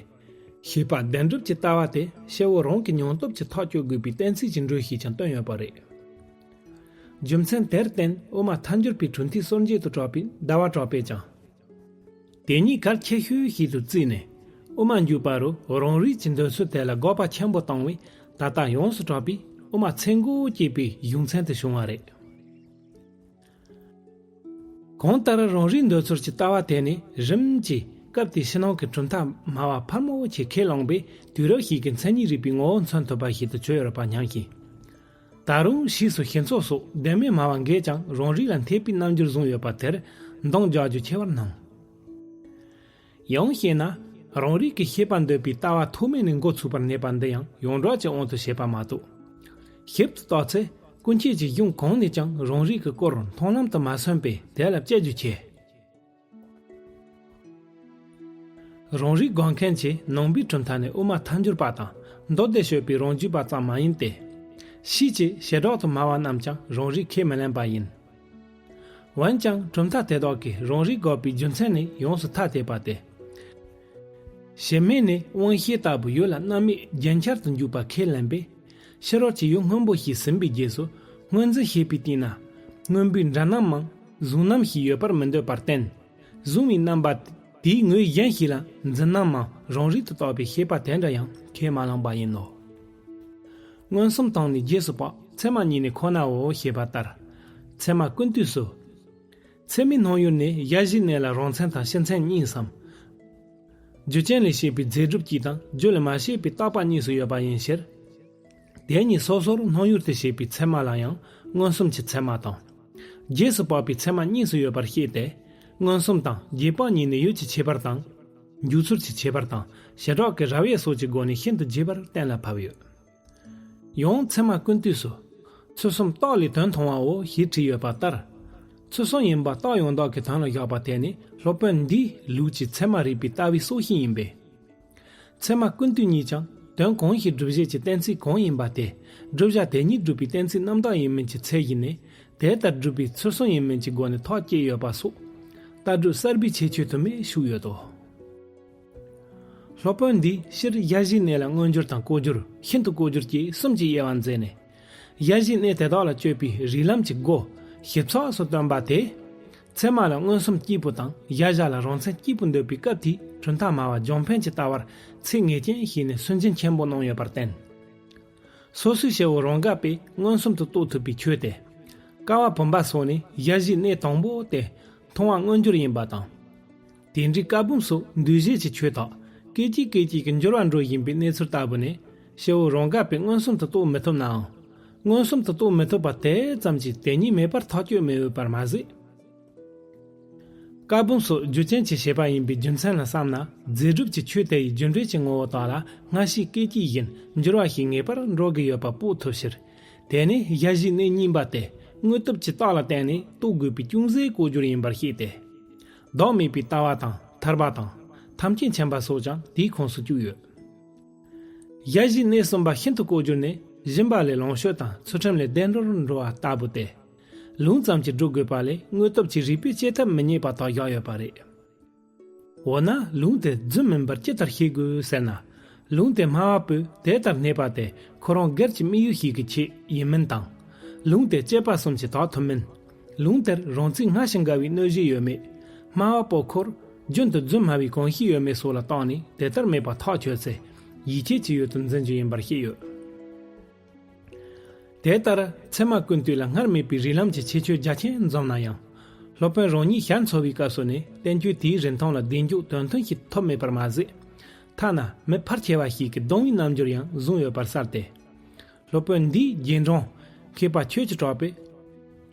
ཤེས་པ་བདེན་གྲུབ་ཀྱི་ལྟ་བ་དེ་སྐྱེ་བོ་རང་གི་སྙིང་སྟོབས་ཀྱིས་ཐག་གཅོད་དགོས་པའི་གཏན་ཚིགས་ཀྱི་འགྲོས་ཤིག་ཀྱང་བཏོན་ཡོད་པ་རེད། རྒྱུ་མཚན་དེར་བརྟེན་དབུ་མ་ཐལ་འགྱུར་པའི་གྲུབ་མཐའི་སྲོལ་འབྱེད་དུ་གྲགས་པའི་ཟླ་བ་གྲགས་པས་ཀྱང་། དེ་ཉིད་གལ་ཆེ་ཤོས་ཤིག་ཏུ་བརྩིས་ནས། དབུ་མ་འཇུག་པ་རུ་རང་རིག་གི་འདོད་ཚུལ་དེ་ལ་དགག་པ་ཆེན་པོ་བཏང་བས། ད་ལྟ་ཡོངས་སུ་གྲགས་པའི་དབུ་མ་ཚེ་འགོ་སྐྱེས་པའི་གཞུང་ཚན་དུ་བྱུང་བ་རེད། གང་ལྟར་རང་རིག་འདོད་ཚུལ་གྱི་ལྟ་བ་དེ་ནི་རིམ་གྱིས་སྐབས་དེའི་ཕྱི་ནང་གི་གྲུབ་མཐའ་སྨྲ་བ་ཕལ་མོ་ཆེས་ཁས་བླངས་པས། དུས་རབས་ཤིག་གི་མཚན་ཉིད་རིག་པའི་ངོ་བོ་མཚོན་ཐུབ་པ་ཞིག་ཏུ་གྱུར་ཡོད་པ་སྙམ་ཞིང་། ད་རུང་ཕྱིས་སུ་ཞི་འཚོ་སོགས་གདོད་མའི་སྨྲ་བ་འགས་ཀྱང་རང་རིག་ལ་འཐད་པའི་རྣམ་འགྱུར་བཟུང་ཡོད་པ་དེར་འདང་རྒྱག་རྒྱུ་ཆེ་བར་སྣང་། ཡང་བཤད་ན། རང་རིག་གི་ཤེས་པ་འདོད་པའི་ལྟ་བ་ཐོག་མེད་ནས་འགོ་ཚུགས་པར་གནས་པ་འདི་ཡང་ཡོངས་གྲགས་ཀྱི་དབང་དུ་བྱས་པ་མ་གཏོགས། ཞིབ་ཏུ་བརྟགས་ཚེ་ཀུན་མཁྱེན་གྱི་གཞུང་གང་ནས་ཀྱང་རང་རིག་གི་སྐོར་མཐོང་ལམ་དུ་མ་སོན་པས་དེ་ལ་དཔྱད་རྒྱུ་ཆེ། རང་རིག་དགོངས་མཁན་གྱིས་ནང་པའི་གྲུབ་མཐའ་ནས་དབུ་མ་ཐལ་འགྱུར་པ་དང་མདོ་སྡེ་སྤྱོད་པའི་རང་རྒྱུད་པ་ཙམ་མ་ཡིན་ཏེ། ཕྱིས་ཀྱི་བྱེ་བྲག་ཏུ་སྨྲ་བ་རྣམས་ཀྱང་རང་རིག་ཁས་མི་ལེན་པ་ཡིན། འོན་ཀྱང་གྲུབ་མཐའ་དེ་དག་གིས་རང་རིག་དགག་པའི་རྒྱུ་མཚན་ནི་ཡོངས་སུ་ཐ་དད་པ་སྟེ། གཞི་མེད་ནས་དབང་ཤེས་ལྟ་བུ་ཡུལ་ལ་རྣམ་དབྱེ་རྒྱུན་ཆར་དུ་འཇུག་པ་ཁས་ལེན་པས། ཕྱི་རོལ་གྱི་ཡུལ་སྔོན་པོ་ཞིག་ཟིན་པའི་རྗེས་སུ་སྔོ་འཛིན་ཤེས་པའི་སྟེང་ན། སྔོན་པོའི་འདྲ་རྣམ་མམ་གཟུང་རྣམ་ཞིག་ཡོད་པར་མི་འདོད་པར་བརྟེན། གཟུང་བའི་རྣམ་པ་དེའི་ངོས་གཞན་ཞིག་ལ་འཛིན་རྣམ་མམ་རང་རིག་ཏུ་བཏགས་པའི་ཤེས་པ་དེ་འདྲ་ཡང་ཁས་མ་བླངས་པ་ཡིན་ནོ། མངོན་སུམ་དང་ནི་རྗེས་སུ་དཔག་ཚད་མ་གཉིས་ནི་ཁོ་ནའོ་ཞེས་པ་ལྟར། ཚད་མ་ཀུན་བཏུས་སུ། ཚད་མའི་སྣང་ཡུལ་ནི་གཞལ་བྱའི་གནས་ལ་རང་མཚན་དང་ཕྱི་མཚན་གཉིས་སམ། རྒྱུ་ཅན་ལས་བྱེད་པའི་རྫས་གྲུབ་གཅིག་དང་རྒྱུ་ལས་མ་བྱས་པའི་རྟག་པ་གཉིས་སུ་ཡོད་པ་ཡིན་ཕྱིར། དེ་གཉིས་སོ་སོར་སྣང་ཡུལ་དུ་བྱེད་པའི་ཚད་མ་ལ་ཡང་མངོན་སུམ་གྱི་ཚད་མ་དང་། རྗེས་སུ་དཔག་པའི་ཚད་མ་གཉིས་སུ་ཡོད་པར་བཤད་དེ། མངོན་སུམ་དང་རྗེས་དཔག་གཉིས་ནི་ཡུལ་གྱི་ཁྱད་པར་དང་། འཇུག་ཚུལ་གྱི་ཁྱད་པར་དང་བྱེ་བྲག་གི་རབ་དབྱེ་སོགས་ཀྱི་སྒོ་ནས་ཤིན་ཏུ་རྒྱས་པར་གཏན་ལ་ཕབ་ཡོད། ཡང་ཚད་མ་ཀུན་བཏུས་སུ། ཚུལ་གསུམ་རྟགས་ལས་དོན་མཐོང་བའོ་ཞེས་བྲིས་ཡོད་པ་ལྟར། ཚུལ་གསུམ་ཡིན་པ་རྟགས་ཡང་དག་གི་དོན་ལ་བཞག་པ་དེ་ནི་སློབ་དཔོན་འདིའི་ལུགས་ཀྱི་ཚད་མ་རིག་པའི་ལྟ་བའི་སྲོག་ཤིང་ཡིན་པས། ཚད་མ་ཀུན་བཏུས་གཉིས་ཀྱང་དོན་གང་ཞིག་སྒྲུབ་བྱེད་ཀྱི་གཏན་ཚིགས་གང་ཡིན་པ་དེ། བསྒྲུབ་བྱ་དེ་ཉིད་སྒྲུབ་པའི་གཏན་ཚིགས་རྣམ་དག་ཡིན་མིན་གྱི་ཚད་གཞི་ནས། དེ་ལྟར་སྒྲུབ་པའི་ཚུལ་གསུམ་ཡིན་མིན་གྱི་སྒོ་ནས་ཐག་བཅད་ཡོད་པ་སོགས། ལྟ་གྲུབ་གསར་པའི་ཁྱད་ཆོས་དུ་མས་ཞུགས་ཡོད་དོ། སློབ་དཔོན་འདིས་སྤྱིར་གཞལ་བྱའི་གནས་ལ་མངོན་གྱུར་དང་ལྐོག་གྱུར་ཤིན་ཏུ་ལྐོག་གྱུར་གྱི་གསུམ་གྱི་དབྱེ་བ་མཛད་ནས། གཞལ་བྱའི་གནས་དེ་དག་ལ་དཔྱོད་པའི་རིགས་ལམ་གྱི་སྒོ་ཞིབ་ཚགས་སུ་སྟོན་པ་དེ། ཚད་མ་ལ་མངོན་སུམ་གཅིག་པུ་དང་གཞལ་བྱ་ལ་རང་མཚན་གཅིག་པུ་འདོད་པའི་སྐབས་དེའི་གྲུབ་མཐའ་སྨྲ་བ་ལྗོན་ཕན་གྱི་ལྟ་བར་ཚད་ངེས་ཅན་ཞིག་ནས་སུན་འབྱིན་ཆེན་པོ་གནང་ཡོད་པར་བརྟེན། སོ་སོའི་སྐྱེ་བོ་རང་ག་པས་མངོན་སུམ་དུ་རྟོགས་ཐུབ་པའི་ཆོས་དེ། ཀ་བ་བུམ་པ་སོགས་ནས་གཞལ་བྱའི་གནས་དང་པོ་དེ་མཐོང་བ་མངོན་གྱུར་ཡིན་པ་དང་། དེ་འདྲའི་ཀ་བུམ་སོགས་འདུས་བྱས་ཀྱི་ཆོས་དག་སྐད་ཅིག་སྐད་ཅིག་གིས་འགྱུར་བ་འགྲོ་བཞིན་པའི་གནས་ཚུལ་ལྟ་བུ་ནི་སྐྱེ་བོ་རང་ག་པས་མངོན་སུམ་དུ་རྟོགས་མི་ཐུབ་ནའང་། མངོན་སུམ་དུ་རྟོགས་མི་ཐུབ་པ་དེ་ཙམ་གྱིས་དེ་ཉིད་མེད་པར་ཐག་གཅོད་མི་འོས་པར་མ་ཟད། ཀ་བུམ་སོགས་རྒྱུ་ཅན་གྱི་བྱེད་པ་ཡིན་པའི་རྒྱུ་མཚན་ལ་བསམ་ན་རྫས་གྲུབ་ཀྱི་ཆོས་དེ་ཡི་རྒྱུ་འབྲས་ཀྱི་ངོ་བོ་དག་ལ་སྔ་ཕྱིའི་སྐད་ཅིག་བཞིན་འགྱུར་བ་ཞིག་ངེས་པར་འགྲོ་དགོས་ཡོད་པ་དཔོག་ཐུབ་ཕྱིར། དེ་ནི་གཞལ་བྱའི་གནས་གཉིས་པ་དེ་དངོས་སྟོབས་ཀྱི་རྟགས་ལ་བརྟེན་ནས་རྟོགས་དགོས་པའི་ཅུང་ཟད་ལྐོག་གྱུར་ཡིན་པར་བཤད་དེ། བདག་མེད་པའི་ལྟ་བ་དང་ཐར་པ་དང་ཐམས་ཅད་མཁྱེན་པ་སོགས་ཀྱང་དེའི་ཁོངས་སུ་བཅུག་ཡོད། གཞལ་བྱའི་གནས་གསུམ་པ་ཤིན་ཏུ་ལྐོག་གྱུར་ནི་སྦྱིན་པ་ལས་ལོངས་སྤྱོད་དང་ཚུལ་ཁྲིམས་ལས་བདེ་འགྲོར་འགྲོ་བ་ལྟ་བུ་སྟེ། ལུང་ཙམ་གྱིས་སྒྲུབ་དགོས་པ་ལས་དངོས་སྟོབས་ཀྱིས་རིགས་པས་དཔྱད་ཐབས་མི་རྙེད་པ་དག་བཞག་ཡོད་པ་རེད། འོ་ན་ལུང་དེ་རྫུན་མིན་པར་ཅི་ལྟར་ཤེས་དགོས་ཟེར་ན། ལུང་དེ་སྨྲ་བ་པོས་དེ་ལྟར་སྨྲས་པ་དེ་ཁོ་རང་སྒེར་གྱི་དམིགས་ཡུལ་ཞིག་གི་ཆེད་ཡིན་མིན་དང་། ལུང་དེ་དཔྱད་པ་གསུམ་གྱིས་དག་ཐུབ་མིན། ལུང་དེར་རང་ཚིག་སྔ་ཕྱི་འགལ་བའི་གནོད་གཞི་ཡོད་མེད། སྨྲ་བ་པོ་ཁོར་རྒྱུན་དུ་རྫུན་སྨྲ་བའི་གོམས་གཤིས་ཡོད་མེད་སོགས་ལ་བརྟགས་ནས་དེ་ལྟར་སྨྲས་པ་ཐག་ཆོད་ཚེ། ཡིད་ཆེས་ཀྱི་ཡུལ་དུ་འཛིན་རྒྱུ་ཡིན་པར་བཤད་ཡོད། དེ་ལྟར་ཚད་མ་ཀུན་བཏུས་ལ་སྔར་མེད་པའི་རིགས་ལམ་གྱི་ཁྱད་ཆོས་རྒྱ་ཆེན་འཛོམས་ན་ཡང་། སློབ་དཔོན་རང་ཉིད་ཞལ་འཚོ་བའི་སྐབས་སུ་ནི་བསྟན་བཅོས་དེའི་རིན་ཐང་ལ་བདེ་འཇུག་དོན་མཐུན་ཞིག་ཐོབ་མེད་པར་མ་ཟད། ཐ་ན་མི་ཕལ་ཆེ་བ་ཞིག་གིས་གདུང་བའི་རྣམ་འགྱུར་ཡང་བཟུང་ཡོད་པར་གསལ་ཏེ། སློབ་དཔོན་འདིའི་རྗེས་འབྲང་མཁས་པ་ཁྱོད་ཀྱི་གྲགས་པས།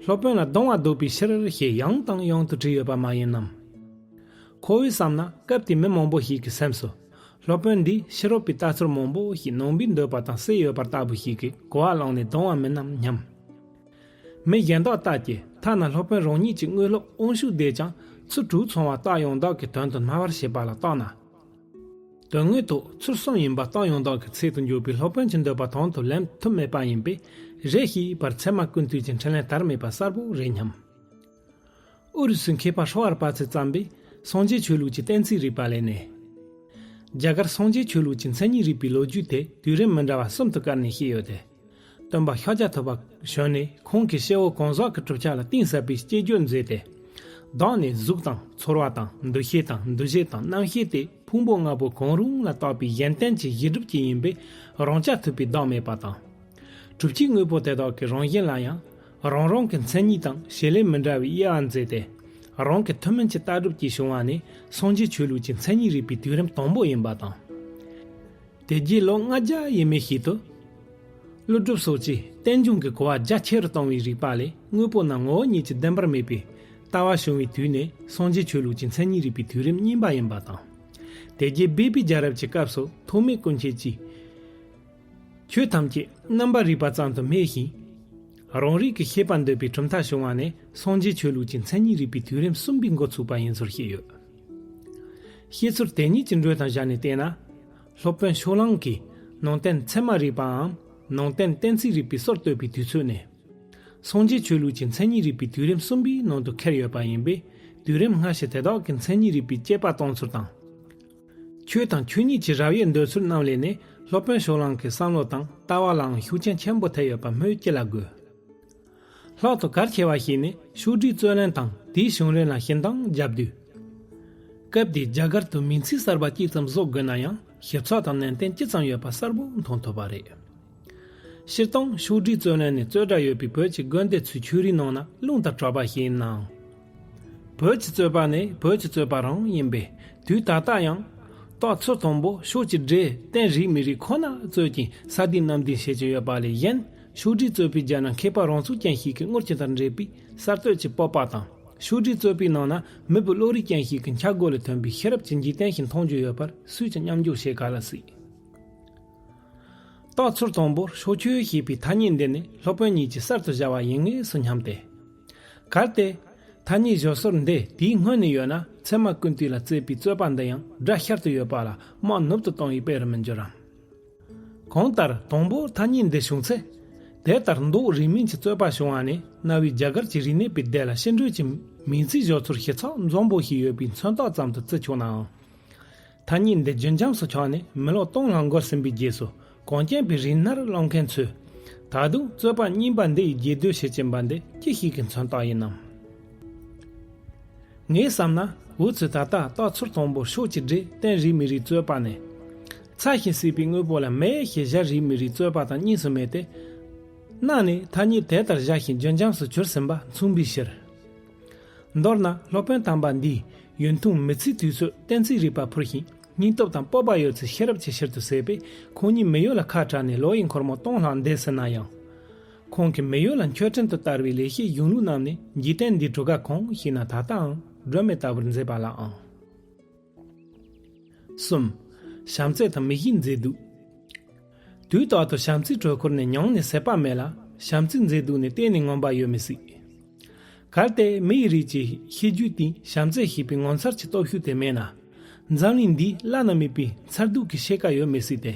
སློབ་དཔོན་ལ་གདུང་བ་བཟློག་པའི་ཕྱིར་ཞེས་ཡང་དང་ཡང་དུ་བྲིས་ཡོད་པ་མ་ཡིན་ནམ། ཁོ་བོས་བསམ་ན་སྐབས་དེའི་མི་མང་པོ་ཞིག་གི་སེམས་སུ། སློབ་དཔོན་འདིས་ཕྱི་རོལ་པའི་ལྟ་ཚུལ་མང་པོ་ཞིག་ནང་པའི་འདོད་པ་དང་བསྲེས་ཡོད་པར་ལྟ་བུ་ཞིག་གིས་གོ་བ་བླངས་ནས་གདུང་བ་མིན་ནམ་སྙམ། མི་གཞན་དག་ལྟར་གྱི་ཐ་ན་སློབ་དཔོན་རང་ཉིད་ཀྱི་དངོས་སློབ་དབང་ཕྱུག་དེས་ཀྱང་ཚུལ་དྲུག་ཚང་བ་རྟགས་ཡང་དག་གི་དོན་དུ་སྨྲ་བར་བྱེད་པ་ལ་བརྟགས་ན། དོན་དངོས་ཐོག་ཚུལ་གསུམ་ཡིན་པ་རྟགས་ཡང་དག་གི་ཚད་དུ་འཇོག་པའི་སློབ་དཔོན་གྱི་འདོད་པ་དོན་དུ་ལེན་ཐུབ་མེད་པ་ཡིན་པས། རེ་ཞིག་བར་ཚད་མ་ཀུན་བཏུས་ཀྱི་འཕྲིན་ལས་དར་མེད་པ་གསལ་པོ་རེད་སྙམ། ཨུ་རུ་སུའི་མཁས་པ་ཧྲོ་ཨར་པ་ཚེ་བརྩམས་པའི་སངས་རྒྱས་ཆོས་ལུགས་ཀྱི་གཏན་ཚིགས་རིག་པ་ལས་ནི། རྒྱ་གར་སངས་རྒྱས་ཆོས་ལུགས་ཀྱི་མཚན་ཉིད་རིག་པའི་ལོ་རྒྱུས་དེ་དུས་རིམ་མི་འདྲ་བ་གསུམ་དུ་བཀར་ནས་བཤད་ཡོད་དེ། སྟོན་པ་ཤཱཀྱ་ཐུབ་པ་བྱོན་ནས་ཁོང་གིས་སྐྱེ་བོ་གང་ཟག་གི་གྲུབ་ཆ་ལ་གཏིང་ཟབ་པའི་དཔྱད་བརྗོད་མཛད་དེ། བདག་ནི་གཟུགས་དང་ཚོར་བ་དང་འདུ་ཤེས་དང་འདུ་བྱེད་དང་རྣམ་ཤེས་ཏེ་ཕུང་པོ་ལྔ་པོ་གང་རུང་ལ་བརྟགས་པའི་གཞན་རྟེན་གྱི་གཞི་གྲུབ་ཀྱི་ཡིན་པས་རང་རྐྱ་ཐུབ་པའི་བདག་མེད་པ་དང་། གྲུབ་ཆའི་དངོས་པོ་དེ་དག་གི་རང་བཞིན་ལ་ཡང་རང་རང་གི་མཚན་ཉིད་དང་བྱེད་ལས་མི་འདྲ་བའི་དབྱེ་བ་མཛད་དེ། རང་གི་ཐུན་མིན་གྱི་ལྟ་གྲུབ་ཀྱིས་བྱུང་བ་ནི་སངས་རྒྱས་ཆོས་ལུགས་ཀྱི་མཚན་ཉིད་རིག་པའི་དུས་རིམ་དང་པོ་ཡིན་པ་དང་། དེ་རྗེས་ལོ་ལྔ་བརྒྱ་ཡས་མས་ཤིག་ཏུ། ཀླུ་སྒྲུབ་སོགས་ཀྱིས་རྟེན་འབྱུང་གི་གོ་བ་རྒྱ་ཆེ་རུ་གཏོང་བའི་རིག་པ་ལས་དངོས་པོ་རྣམས་ངོ་བོ་ཉིད་ཀྱིས་བདེན་པར་མེད་པའི་ལྟ་བ་བྱུང་བའི་དུས་ནས་སངས་རྒྱས་ཆོས་ལུགས་ཀྱི་མཚན་ཉིད་རིག་པའི་དུས་རིམ་གཉིས་པ་ཡིན་པ་དང་། དེ་རྗེས་སྦས་པའི་རྒྱལ་རབས་ཀྱི་སྐབས་སུ་ཐོགས་མེད་ཀུན་མཁྱེན་གྱིས། ཆོས་ཐམས་ཅད་རྣམ་པར་རིག་པ་ཙམ་དུ་སྨྲས་ཤིང་། རང་རིག་གི་ཤེས་པ་འདོད་པའི་གྲུབ་མཐའ་བྱུང་བ་ནས་སངས་རྒྱས་ཆོས་ལུགས་ཀྱི་མཚན་ཉིད་རིག་པའི་དུས་རིམ་གསུམ་པའི་འགོ་ཚུགས་པ་ཡིན་ཚུལ་བཤད་ཡོད། བཤད་ཚུལ་དེ་གཉིས་ཀྱི་འགྲོས་དང་སྦྱར་ནས་བལྟས་ན། སློབ་དཔོན་ཕྱོགས་གླང་གིས་ནང་བསྟན་ཚད་མ་རིག་པའམ་ནང་བསྟན་གཏན་ཚིགས་རིག་པའི་སྲོལ་བཏོད་པའི་དུས་ཚོད་ནས། སངས་རྒྱས་ཆོས་ལུགས་ཀྱི་མཚན་ཉིད་རིག་པའི་དུས་རིམ་གསུམ་པའི་ནང་དུ་ཁྱེར་ཡོད་པ་ཡིན་པས་དུས་རིམ་སྔ་ཕྱི་དེ་དག་གི་མཚན་ཉིད་རིག་པའི་དཔྱད་པ་གཏོང་ཚུལ་དང་། ཆོས་དང་ཆོས་ཉིད་ཀྱི་རབ་དབྱེ་འདོད་ཚུལ་རྣམས་ལས་ནི་སློབ་དཔོན་ཕྱོགས་གླང་གི་བསམ་བློ་དང་ལྟ་བ་ལའང་ཤུགས་རྐྱེན་ཆེན་པོ་ཐེབས་ཡོད་པ་སྨོས་ཅི་ལ་དགོས། ལྷག་ཏུ་གལ་ཆེ་བ་ཞིག་ནི་ཕྱོགས་སྒྲིག་རྩོད་ལེན་དང་དེའི་བྱུང་རིམ་ལ་ཞིབ་འདང་བརྒྱབ་དུས། སྐབས་དེའི་རྒྱ་གར་དུ་མིང་ཚིག་གསར་པ་གཅིག་ཙམ་བཟོ་དགོས་ན་ཡང་ཞིབ་ཚགས་དང་ནན་ཏན་ཅི་ཙམ་ཡོད་པ་གསལ་པོ་མཐོང་ཐུབ་པ་རེད། སྤྱིར་བཏང་ཕྱོགས་སྒྲིག་རྩོད་ལེན་ནི་རྩོད་གྲྭ་ཡོད་པའི་བོད་ཀྱི་དགོན་སྡེ་ཚོའི་ཆོས་རིག་ནང་ན་རླུང་དང་གྲགས་པ་ཞིག་ཡིན་ནའང་། བོད་ཀྱི་རྩོད་པ་ནི་བོད་ཀྱི་རྩོད་པ་རང་ཡིན་པས་དུས་ད་ལྟ་ཡང་། རྟགས་ཚུལ་དང་པོ་ཕྱོགས་ཀྱི་སྒྲས་རྟེན་རིག་མི་རིག་ཁོ་ན་རྩོད་ཅིང་ས་དེའི་གནམ་དེའི་བྱེད་ཀྱི་ཡོད་པ་ལས་གཞན་ཕྱོགས་སྒྲིག་རྩོད་པའི་རྒྱབ་ན་མཁས་པ་རང་ཚུགས་ཅན་ཞིག་གི་དངུལ་ཆུ་དང་འབྲེལ་བའི་གསར་གཏོད་ཀྱི་སྤོབས་པ་དང་ཕྱོགས་སྒྲིག་རྩོད་པའི་ནང་ན་མི་བུ་བློ་རིག་ཅན་ཞིག་གི་འཆར་སྒོ་ལས་ཐོན་པའི་ཤེས་རབ་ཀྱི་འཇིག་རྟེན་ཞིག་མཐོང་རྒྱུ་ཡོད་པར་སུས་ཀྱང་མཉམ་འཇོག་བྱེད་ག་ལ་སྲིད། རྟགས་ཚུལ་དང་པོར་ཕྱོགས་ཆོས་ཞེས་པའི་ཐ་སྙད་འདི་ནི་སློབ་དཔོན་ཉིད་ཀྱིས་གསར་དུ་སྦྱར་བ་ཡིན་ངེས་སུ་སྙམ་སྟེ། གལ་ཏེ། ཐ་སྙད་སྦྱོར་སྲོལ་འདི་དེའི་སྔོན་ནས་ཡོད་ན་ཚད་མ་ཀུན་བཏུས་ལ་བརྩིས་པའི་རྩོད་པ་འདི་ཡང་སྒྲ་ཤར་དུ་ཡོད་པ་ལ་དམག་ནུབ་ཏུ་གཏོང་བའི་དཔེ་རུ་མི་འགྱུར་རམ། གང་ལྟར་དང་པོར་ཐ་སྙད་འདི་བྱུང་ཚེ། དེ་ལྟར་མདོ་རིག་མིན་གྱི་རྩོད་པ་བྱུང་བ་ནི་གནའ་བོའི་རྒྱ་གར་གྱི་རིག་གནས་པའི་སྡེ་ལ་ཕྱི་འགྲོས་ཀྱི་མིང་ཚིག་སྦྱོར་ཚུལ་ཞིབ་ཚགས་འཛོམས་པོ་ཞིག་ཡོད་པའི་མཚོན་རྟགས་ཙམ་དུ་བརྩི་ཆོག་ནའང་། ཐ་སྙད་འདི་རྒྱུན་འབྱམས་སུ་ཁྱབ་ནས་མི་ལོ་སྟོང་ལྷག་འགོར་ཟིན་པའི་རྗེས་སུ་གངས་ཅན་པའི་རིག་སྣར་སློང་མཁན་ཚོས་ད་དུང་རྩོད་པ་རྙིང་པ་འདི་ཡི་རྒྱས་བསྡུས་བྱེད་ཀྱིན་པ་འདི་ཅི་ཞིག་གི་མཚོན་རྟགས་ཡིན་ནམ། ངས་བསམ་ན་འུ་ཚོས་ད་ལྟ་རྟགས་ཚུལ་དང་པོ་ཕྱོགས་ཀྱི་སྒྲས་རྟེན་རིག་མི་རིག་རྩོད་པ་ནས། ཚ་ཞིང་བསིལ་བའི་དངོས་པོ་ལ་མེ་ཞེས་བྱ་རིག་མི་རིག་རྩོད་པ་དང་གཉིས་སུ་མེད་དེ། གནའ་ནས་ཐ་སྙད་དེ་ལྟར་བཞག་ཞིང་རྒྱུན་འབྱམས་སུ་གྱུར་ཟིན་པ་མཚུངས་པའི་ཕྱིར། མདོར་ན་སློབ་དཔོན་དམ་པ་འདིས་ཡུན་ཐུང་མི་ཚེའི་དུས་ཚོད་གཏན་ཚིགས་རིག་པ་ཕུལ་ཞིང་སྙིང་སྟོབས་དང་སྤོབས་པ་ཡོད་ཚུལ་ཤེས་རབ་ཀྱི་ཕྱིར་དུ་ཟད་པས་ཁོང་ཉིད་མི་ཡུལ་ལ་ཁ་བྲལ་ནས་ལོ་ཡི་འཁོར་མོ་སྟོང་ལྷག་འདས་ཟིན་ན་ཡང་། ཁོང་གིས་མི་ཡུལ་ལ་མཆོད་སྤྲིན་དུ་དར་བའི་ལེགས་བཤད་གཞུང་ལུགས་རྣམས་ནི་འཇིག་རྟེན་འདིའི་གྲུ་ཁ་གང་ཞིག་ན་ད་ལྟའང་སྒྲོན་མེ་ལྟ་བུར་མཛེས་པ་ལའང་། གསུམ། བྱམས་བརྩེ་དང་མི་གཤིས་མཛེས་སྡུག་དུས་རྟག་ཏུ་བྱམས་བརྩེའི་དྲོད་ཁོལ་ནི་མྱོང་ནས་ཟད་པ་མེད་ལ། བྱམས་བརྩེའི་མཛེས་སྡུག་ནི་གཏན་ནས་ངོམས་པ་ཡོད་མི་སྲིད། གལ་ཏེ་མི་ཡི་རིགས་ཀྱི་ཤེས་རྒྱུད་སྟེང་བྱམས་བརྩེ་ཞེས་པའི་ངོ་མཚར་གྱི་སྟོབས་ཤུགས་དེ་མེད་ན། འཛམ་གླིང་འདིའི་བླ་ན་མེད་པའི་མཚར་སྡུག་གི་ཕྱེད་ཀ་ཡོད་མི་སྲིད་དེ།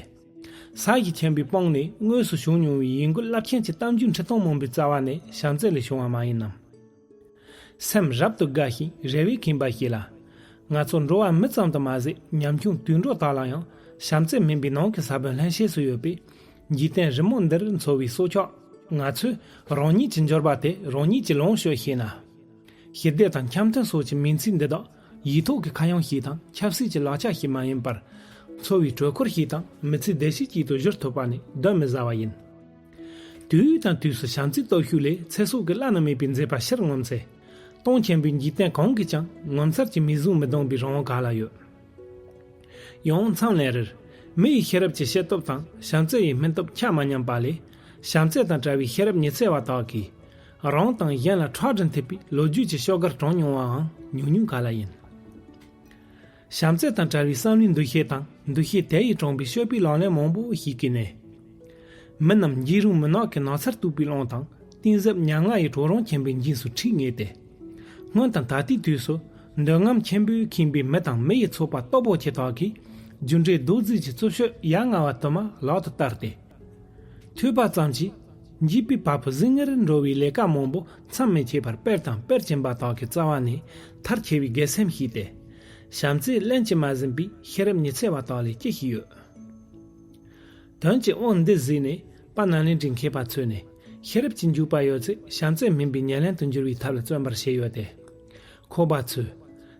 ས་གཞི་ཆེན་པོའི་སྤང་ནས་དངོས་སུ་བྱུང་མྱོང་བའི་ཡིད་འགུལ་རླབས་ཆེན་གྱི་གཏམ་རྒྱུད་ཁྲི་སྟོང་མང་པོའི་རྩ་བ་ནས་བྱམས་བརྩེ་ལས་བྱུང་བ་མ་ཡིན་ནམ། སེམས་རབ་ཏུ་དགའ་ཞིང་རེ་བས་ཁེངས་པ་ཞིག་ལ། ང་ཚོ་འགྲོ་བ་མི་ཙམ་དུ་མ་ཟད་ཉམ་ཆུང་དུད་འགྲོ་དག་ལ་ཡང་བྱམས་བརྩེ་སྨིན་པའི་ནང་གི་ས་བོན་ལྷན་སྐྱེས་སུ་ཡོད་པས། འཇིག་རྟེན་རི་མོ་འདིར་འཚོ་བའི་སྲོག་ཆགས་ང་ཚོས་རང་ཉིད་ཀྱི་འབྱོར་པ་དེ་རང་ཉིད་ཀྱིས་ལོངས་སྤྱོད་ཤེས་ན། ཞི་བདེ་དང་འཆམ་མཐུན་སོགས་ཀྱི་མིང་ཚིག་འདི་དག་ཡིག་ཐོག་གི་ཁ་གཡང་ཞིག་དང་ཆབ་སྲིད་ཀྱི་ལག་ཆ་ཞིག་མ་ཡིན་པར། འཚོ་བའི་དྲོད་ཁོལ་ཞིག་དང་མི་ཚེའི་བདེ་སྐྱིད་ཅིག་ཏུ་བསྒྱུར་ཐུབ་པ་ནི་གདོན་མི་ཟ་བ་ཡིན། དུས་དང་དུས་སུ་བྱམས་བརྩེའི་སྟོབས་ཤུགས་ལས་ཚེ་སྲོག་གི་བླ་ན་མེད་པའི་མཛེས་པ་ཕྱིར་ངོམས་ཚེ། སྟོང་ཆེན་པོའི་འཇིག་རྟེན་གང་གིས་ཀྱང་ངོ་མཚར་གྱི་མིག་ཟུང་མི་གདུང་བའི་རང་དབང་ག་ལ་ཡོད། ཡང་མཚམས་ལན་རེར། མི་ཡི་ཤེས་རབ་ཀྱི་ཤེས་སྟོབས་དང་བྱམས་བརྩེ་ཡི་སྨིན་སྟོབས་ཆ་མ་མཉམ་པ་ལས། བྱམས་བརྩེ་དང་བྲལ་བའི་ཤེས་རབ་ཉི་ཚེ་བ་དག་གིས། རང་དང་གཞན་ལ་ཁྲག་དྲི་འཐིབས་པའི་ལོ་རྒྱུས་ཀྱི་ཤོག་དཀར་གྲངས་མྱོང་བའང་ཉུང་ཉུང་ག་ལ་ཡིན། བྱམས་བརྩེ་དང་བྲལ་བའི་བསམ་བློའི་འདུ་ཤེས་དང་འདུ་ཤེས་དེ་ཡིས་དྲངས་པའི་སྤྱོད་པའི་ལག་ལེན་མང་པོ་ཞིག་གིས་ནི། མི་རྣམས་འཇིགས་རུང་མུན་ནག་གི་ནགས་ཚལ་གཏུགས་པའི་རླུང་དང་གཏིང་ཟབ་མྱ་ངན་ཡི་གྲོག་རོང་ཆེན་པོའི་འཇིངས་སུ་ཁྲིད་ངེས་ཏེ། སྔོན་དང་ད་ལྟའི་དུས་སུ་འདོད་རྔམ་ཆེན་པོས་ཁེངས་པའི་མི་དང་མི་ཡི་ཚོགས་པ་སྟོབས་པོ་ཆེ་དག་གིས་རྒྱུ་འབྲས་རྡོག་རྫིས་ཀྱི་རྩུབ་སྤྱོད་ཡ་ང་བ་དུ་མ་ལག་ཏུ་བསྟར་ཏེ། ཐོས་པ་ཙམ་གྱིས་འཇིགས་པའི་བ་སྤུ་ཟིལ་ངེར་འགྲོ་བའི་ལས་ཀ་མང་པོ་མཚམས་མི་ཆད་པར་སྤེལ་དང་སྤེལ་གྱིན་པ་དག་གི་རྩ་བ་ནས་མཐར་འཁྱེལ་བའི་དགེ་སེམས་ཤིག་སྟེ། བྱམས་བརྩེས་ལན་གྱིས་མ་ཟིན་པའི་ཤེས་རབ་ཉི་ཚེ་བ་དག་ལས་ཅི་ཞིག་ཡོད། དོན་གྱི་དབང་འདི་གཟིགས་ནས་དཔལ་ནཱ་ལེནྡྲའི་མཁས་པ་ཚོས་ནི་ཤེས་རབ་ཀྱི་འཇུག་པ་ཡོད་ཚད་བྱམས་བརྩེ་སྨིན་པའི་ཉེར་ལེན་དུ་འགྱུར་བའི་ཐབས་ལ་བརྩོན་པར་བྱས་ཡོད་དེ། ཁོ་པ་ཚོས་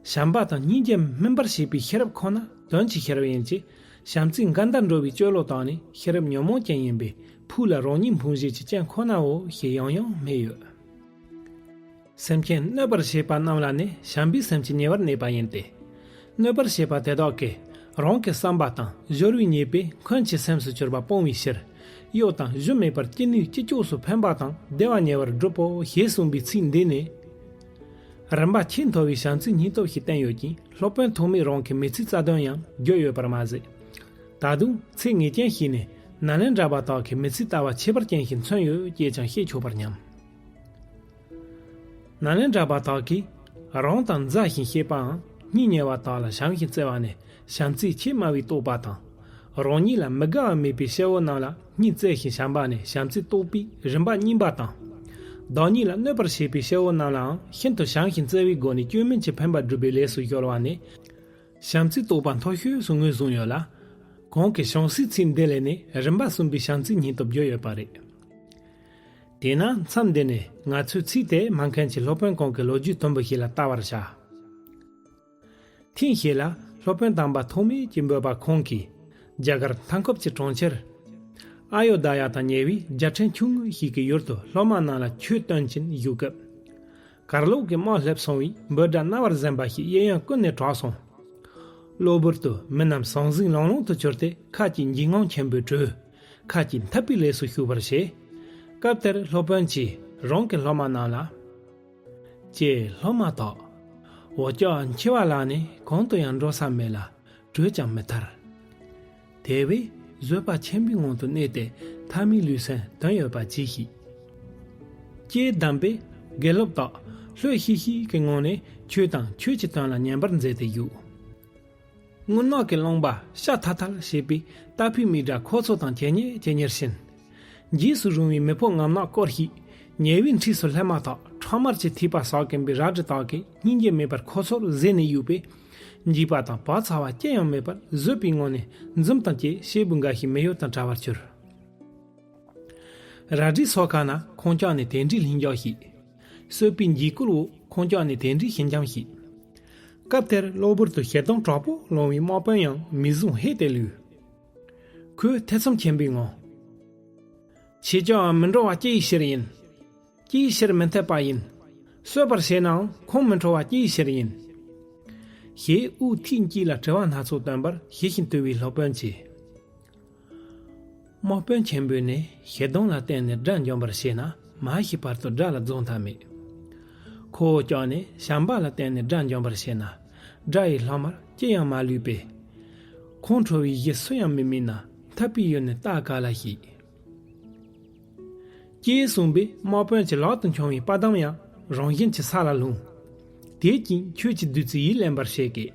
བྱམས་པ་དང་སྙིང་རྗེ་སྨིན་པར་བྱེད་པའི་ཤེས་རབ་ཁོ་ན་དོན་གྱི་ཤེས་རབ་ཡིན་གྱི། བྱམས་བརྩེའི་འགལ་ཟླར་འགྲོ་བའི་སྤྱོད་ལོག་དག་ནི་ཤེས་རབ་ཉོན་མོངས་ཅན་ཡིན་པས། ཕུགས་ལ་རང་ཉིད་འཕོངས་བྱེད་ཀྱི་རྐྱེན་ཁོ་ནའོ་ཞེས་ཡང་ཡང་སྨྲས་ཡོད། སེམས་ཅན་གནོད་པར་བྱེད་པ་རྣམས་ལ་ནི་བྱམས་པའི་སེམས་ཀྱིས་ཉེ་བར་གནས་པ་ཡིན་ཏེ། གནོད་པར་བྱེད་པ་དེ་དག་གིས་རང་གི་བསམ་པ་དང་སྦྱོར་བའི་ཉེས་པས་འཁོན་གྱི་སེམས་སུ་གྱུར་པ་སྤོང་བའི་ཕྱིར། གཡོ་དང་གཞུ་མེད་པར་ཅི་ནུས་ཅི་ལྕོགས་སུ་ཕན་པ་དང་བདེ་བ་ཉེ་བར་སྒྲུབ་པོ་ཞེས་གསུངས་པའི་ཚིག་འདི་ནི། རིམ་པ་ཆེས་མཐོ་བའི་བྱམས་བརྩེའི་སྙིང་སྟོབས་ཤིག་བསྟན་ཡོད་ཅིང་། སློབ་དཔོན་ཐོགས་མེད་རང་གི་མི་ཚེའི་རྩ་དོན་ཡང་བརྗོད་ཡོད་པར་མ་ཟད། ད་དུང་ཚིག་ངེས་ཅན་ཞིག་ནི་ནཱ་ལེནྡྲ་པ་དག་གི་མི་ཚེའི་ལྟ་བ་ཁྱད་པར་ཅན་ཞིག་མཚོན་ཡོད་ཅེས་ཀྱང་བཤད་ཆོག་པར་སྙམ། ནཱ་ལེནྡྲ་པ་དག་གིས་རང་དང་མཛའ་ཞིང་བཤེས་པའམ་སྙིང་ཉེ་བ་དག་ལ་བྱམས་ཤིང་བརྩེ་བ་ནི་བྱམས་བརྩེའི་ཆེས་དམའ་བའི་རྟོགས་པ་དང་། རང་ཉིད་ལ་མི་དགའ་བ་མེད་པའི་སྐྱེ་བོ་རྣམས་ལ་སྙིང་བརྩེ་ཞིང་བྱམས་པ་ནི་བྱམས་བརྩེའི་རྟོགས་པའི་རིམ་པ་གཉིས་པ་དང་། བདག་ཉིད་ལ་གནོད་པར་བྱེད་པའི་སྐྱེ་བོ་རྣམས་ལའང་ཤིན་ཏུ་བྱམས་ཤིང་བརྩེ་བའི་སྒོ་ནས་སྐྱོན་མིན་གྱི་ཕན་པ་སྒྲུབ་པའི་ལས་སུ་གཞོལ་བ་ནི། བྱམས་བརྩེའི་རྟོགས་པ་མཐོ་ཤོས་སུ་ངོས་བཟུང་ཡོད་ལ། གོང་གི་བྱང་སའི་ཚིག་འདི་ལས་ནི་རིམ་པ་གསུམ་པའི་བྱམས་བརྩེའི་སྙིང་སྟོབས་བརྗོད་ཡོད་པ་རེད། དེས་ན་མཚམས་འདི་ནས་ང་ཚོས་ཚིག་དེ་མ་མཁན་གྱི་སློབ་དཔོན་གོང་གི་ལོ་རྒྱུས་དུམ་བུ་ཞིག་ལ་བལྟ་བར་བྱ། ཐེངས་ཤིག་ལ་སློབ་དཔོན་དམ་པ་ཐོགས་མེད་ཀྱི་འབོད་པ་ཁོང་གིས་རྒྱ་གར་མཐའ་འཁོབ་ཀྱི་གྲོང་ཁྱེར་ཨ་ཡོ་དྷ་ཡ་དང་ཉེ་བའི་རྒྱལ་ཕྲན་ཆུང་ངུ་ཞིག་གི་ཡུལ་དུ་སློབ་མ་རྣམས་ལ་ཆོས་སྟོན་ཅིང་བཞུགས་སྐབས། གར་ལོག་གི་དམག་སླེབས་སོང་བས་འབོད་སྒྲ་རྣ་བར་གཟན་པ་ཞིག་གཡས་གཡོན་ཀུན་ནས་གྲགས་སོང་། གློ་བུར་དུ་མི་རྣམས་ཟང་ཟིང་ལང་ལོང་དུ་གྱུར་ཏེ་ཁ་ཅིག་འཇིགས་དངངས་ཆེན་པོས་བྲོས། ཁ་ཅིག་འཐབ་པའི་ལས་སུ་ཞུགས་པར་བྱས། སྐབས་དེར་སློབ་དཔོན་གྱིས་རང་གི་སློབ་མ་རྣམས་ལ། ཀྱེ་སློབ་མ་དག། འོ་ཅག་འཆི་བ་ལ་ནི་གང་དུ་ཡང་འགྲོ་ས་མེད་ལ། བྲོས་ཀྱང་མི་ཐར། དེ་བས་བཟོད་པ་ཆེན་པོའི་ངང་དུ་གནས་ཏེ་ཐ་མའི་ལུས་སེམས་དོན་ཡོད་པ་གྱིས་ཤིག། ཀྱེ་དམ་པའི་དགེ་སློབ་དག། ལྷོད་ཤིག་ཤིག་གི་ངང་ནས་ཆོས་དང་ཆོས་ཀྱི་དོན་ལ་ཉན་པར་མཛད་དེ་བཞུགས། རྔུལ་ནག་གི་རློན་པ་ཤ་ཐལ་ཐལ་བྱེད་པའི་ཏ་ཕིའི་མིག་སྒྲ་ཁོ་ཚོ་དང་ཇེ་ཉེ་ཇེ་ཉེར་ཕྱིན། འཇིགས་སུ་རུང་བའི་མི་ཕོ་ངམ་ནག་སྐོར་ཞིག་ཉེ་བའི་འཁྲིས་སུ་སླེབས་མ་ཐག་ཁྲག་དམར་གྱི་ཐིགས་པ་ཟག་གིན་པའི་རལ་གྲི་དག་གིས་སྙིང་རྗེ་མེད་པར་ཁོ་ཚོར་གཟིགས་ནས་གཡུགས་པས། འཇིགས་པ་དང་བག་ཚ་བ་ཅི་ཡང་མེད་པར་བཟོད་པའི་ངང་ནས་འཛུམ་དང་བཅས་སྐྱེས་བུ་འགའ་ཞིག་མི་གཡོ་དང་བྲལ་བར་གྱུར། རལ་གྲིའི་སོ་ཁ་ན་ཁོང་ཅག་ནི་དེ་འདྲའི་ལྷིང་འཇགས་ཤིག། སྲོད་པའི་འཇིགས་སྐུལ་འོག་ཁོང་ཅག་ནི་དེ་འདྲའི་ཞི་འཇམ་ཞིག། སྐབས་དེར་གློ་བུར་དུ་ཞེ་སྡང་དྲག་པོ་སློང་བའི་དམག་དཔོན་ཡང་མིག་ཟུང་ཧེ་སྟེ་ལུས། ཁོས་ཐེ་ཚོམ་ཆེན་པོའི་ངང་། ཁྱེད་ཅག་མི་འགྲོ་བ་ཅིའི་ཕྱིར་ཡིན། ཅིའི་ཕྱིར་མི་འཐད་པ་ཡིན། གསོད་པར་བྱས་ནའང་ཁོང་མི་འཕྲོ་བ་ཅིའི་ཕྱིར་ཡིན། ཞེས་དབུགས་ཐིག་གཅིག་ལ་དྲི་བ་སྣ་ཚོགས་བཏོན་པར་ཞི་ཞིང་དུལ་བའི་སློབ་དཔོན་གྱིས། དམག་དཔོན་ཆེན་པོས་ནི་ཞེ་སྡང་ལ་བརྟེན་ནས་དགྲ་འཇོམས་པར་བྱས་ན་མ་ཤི་བར་དུ་དགྲ་ལ་རྫོང་ཐབས་མེད། ཁོ་བོ་ཅག་ནི་བྱམས་པ་ལ་བརྟེན་ནས་དགྲ་འཇོམས་པར་བྱས་ན་དགྲ་ཡི་ལྷག་མར་ཅི་ཡང་མ་ལུས་པས། ཁོང་ཁྲོ་བའི་གཞི་སུ་ཡང་མི་དམིགས་ན་འཐབ་པའི་ཡུལ་ནི་རྟ་ག་ལ་ཞིག། ཅེས་གསུངས་པས་དམག་དཔོན་གྱི་ལག་ཏུ་འཁྱོངས་པའི་དཔའ་གདམས་ཡང་རང་བཞིན་གྱིས་ས་ལ་ལྷུང་། དེ་རྐྱེན་ཁྱོད་ཀྱི་བདུད་རྩི་ཡིས་བརླན་པར་བྱེད་ཀྱི།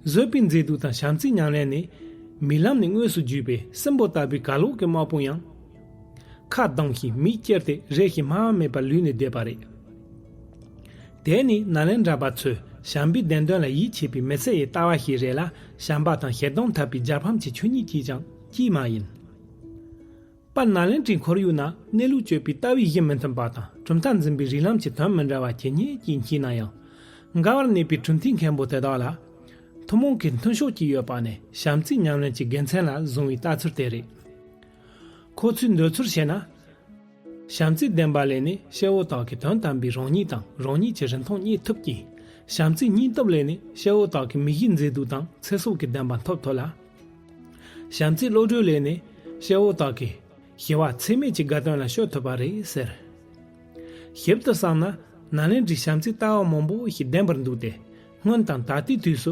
བཟོད་པའི་མཛེས་སྡུག་དང་བྱམས་བརྩེའི་ཉམས་ལེན་ནི་རྨི་ལམ་ནས་དངོས་སུ་བརྒྱུད་པའི་སྲིན་པོ་ལྟ་བུའི་གར་ལོག་གི་དམག་དཔུང་ཡང་། ཁ་གདངས་ཤིང་མིག་ཅེར་ཏེ་རེ་ཞིག་སྨྲ་བ་མེད་པར་ལུས་ནས་བསྡད་པ་རེད། དེ་ནི་ནཱ་ལེནྡྲ་པ་ཚོས་བྱམས་པའི་བདེན་དོན་ལ་ཡིད་ཆེས་པའི་མི་ཚེ་ཡི་ལྟ་བ་ཞིག་རེད་ལ། བྱམས་པ་དང་ཞེ་སྡང་འཐབ་པའི་རྒྱལ་ཕམ་གྱི་ཆོས་ཉིད་ཀྱིས་ཀྱང་ཅིས་མ་ཡིན། དཔལ་ནཱ་ལེནྡྲའི་ཁོར་ཡུག་ན་གནས་ལུགས་དཔྱོད་པའི་ལྟ་བའི་གཞི་མི་མཐུན་པ་དང་གྲུབ་མཐའ་འཛིན་པའི་རིགས་ལམ་གྱི་དོན་མི་འདྲ་བ་ཇི་སྙེད་ཅིག་མཆིས་ན་ཡང་། འགལ་བར་གནས་པའི་གྲུབ་མཐའི་མཁན་པོ་དེ་དག་ལ། ཐུན་མོང་གི་མཐུན་ཕྱོགས་ཀྱི་ཡོད་པ་ནི་བྱམས་བརྩེའི་ཉམས་ལེན་གྱི་དགེ་མཚན་ལ་བཟུང་བའི་ལྟ་ཚུལ་དེ་རེད། ཁོ་ཚོས་འདོད་ཚུལ་བྱས་ན། བྱམས་བརྩེའི་བདེན་པ་ལས་ནི་སྐྱེ་བོ་དག་གི་དོན་དམ་པའི་རང་ཉིད་དང་རང་ཉིད་ཀྱི་རིན་ཐང་རྙེད་ཐུབ་ཀྱི། བྱམས་བརྩེའི་སྙིང་སྟོབས་ལས་ནི་སྐྱེ་བོ་དག་གི་མི་གཤིས་མཛེས་སྡུག་དང་ཚེ་སྲོག་གི་བདེན་པ་ཐོབ་ཐུབ་ལ། བྱམས་བརྩེའི་བློ་གྲོས་ལས་ནི་སྐྱེ་བོ་དག་གི་ཞི་བ་འཚེ་མེད་ཀྱི་དགའ་སྟོན་ལ་སྤྱོད་ཐུབ་པ་རེད་ཟེར། ཞིབ་ཏུ་བསམ་ན་ནཱ་ལེནྡྲའི་བྱམས་བརྩེའི་ལྟ་བ་མང་པོ་ཞིག་བདེན་པར་འདུག་སྟེ། སྔོན་དང་ད་ལྟའི་དུས་སུ་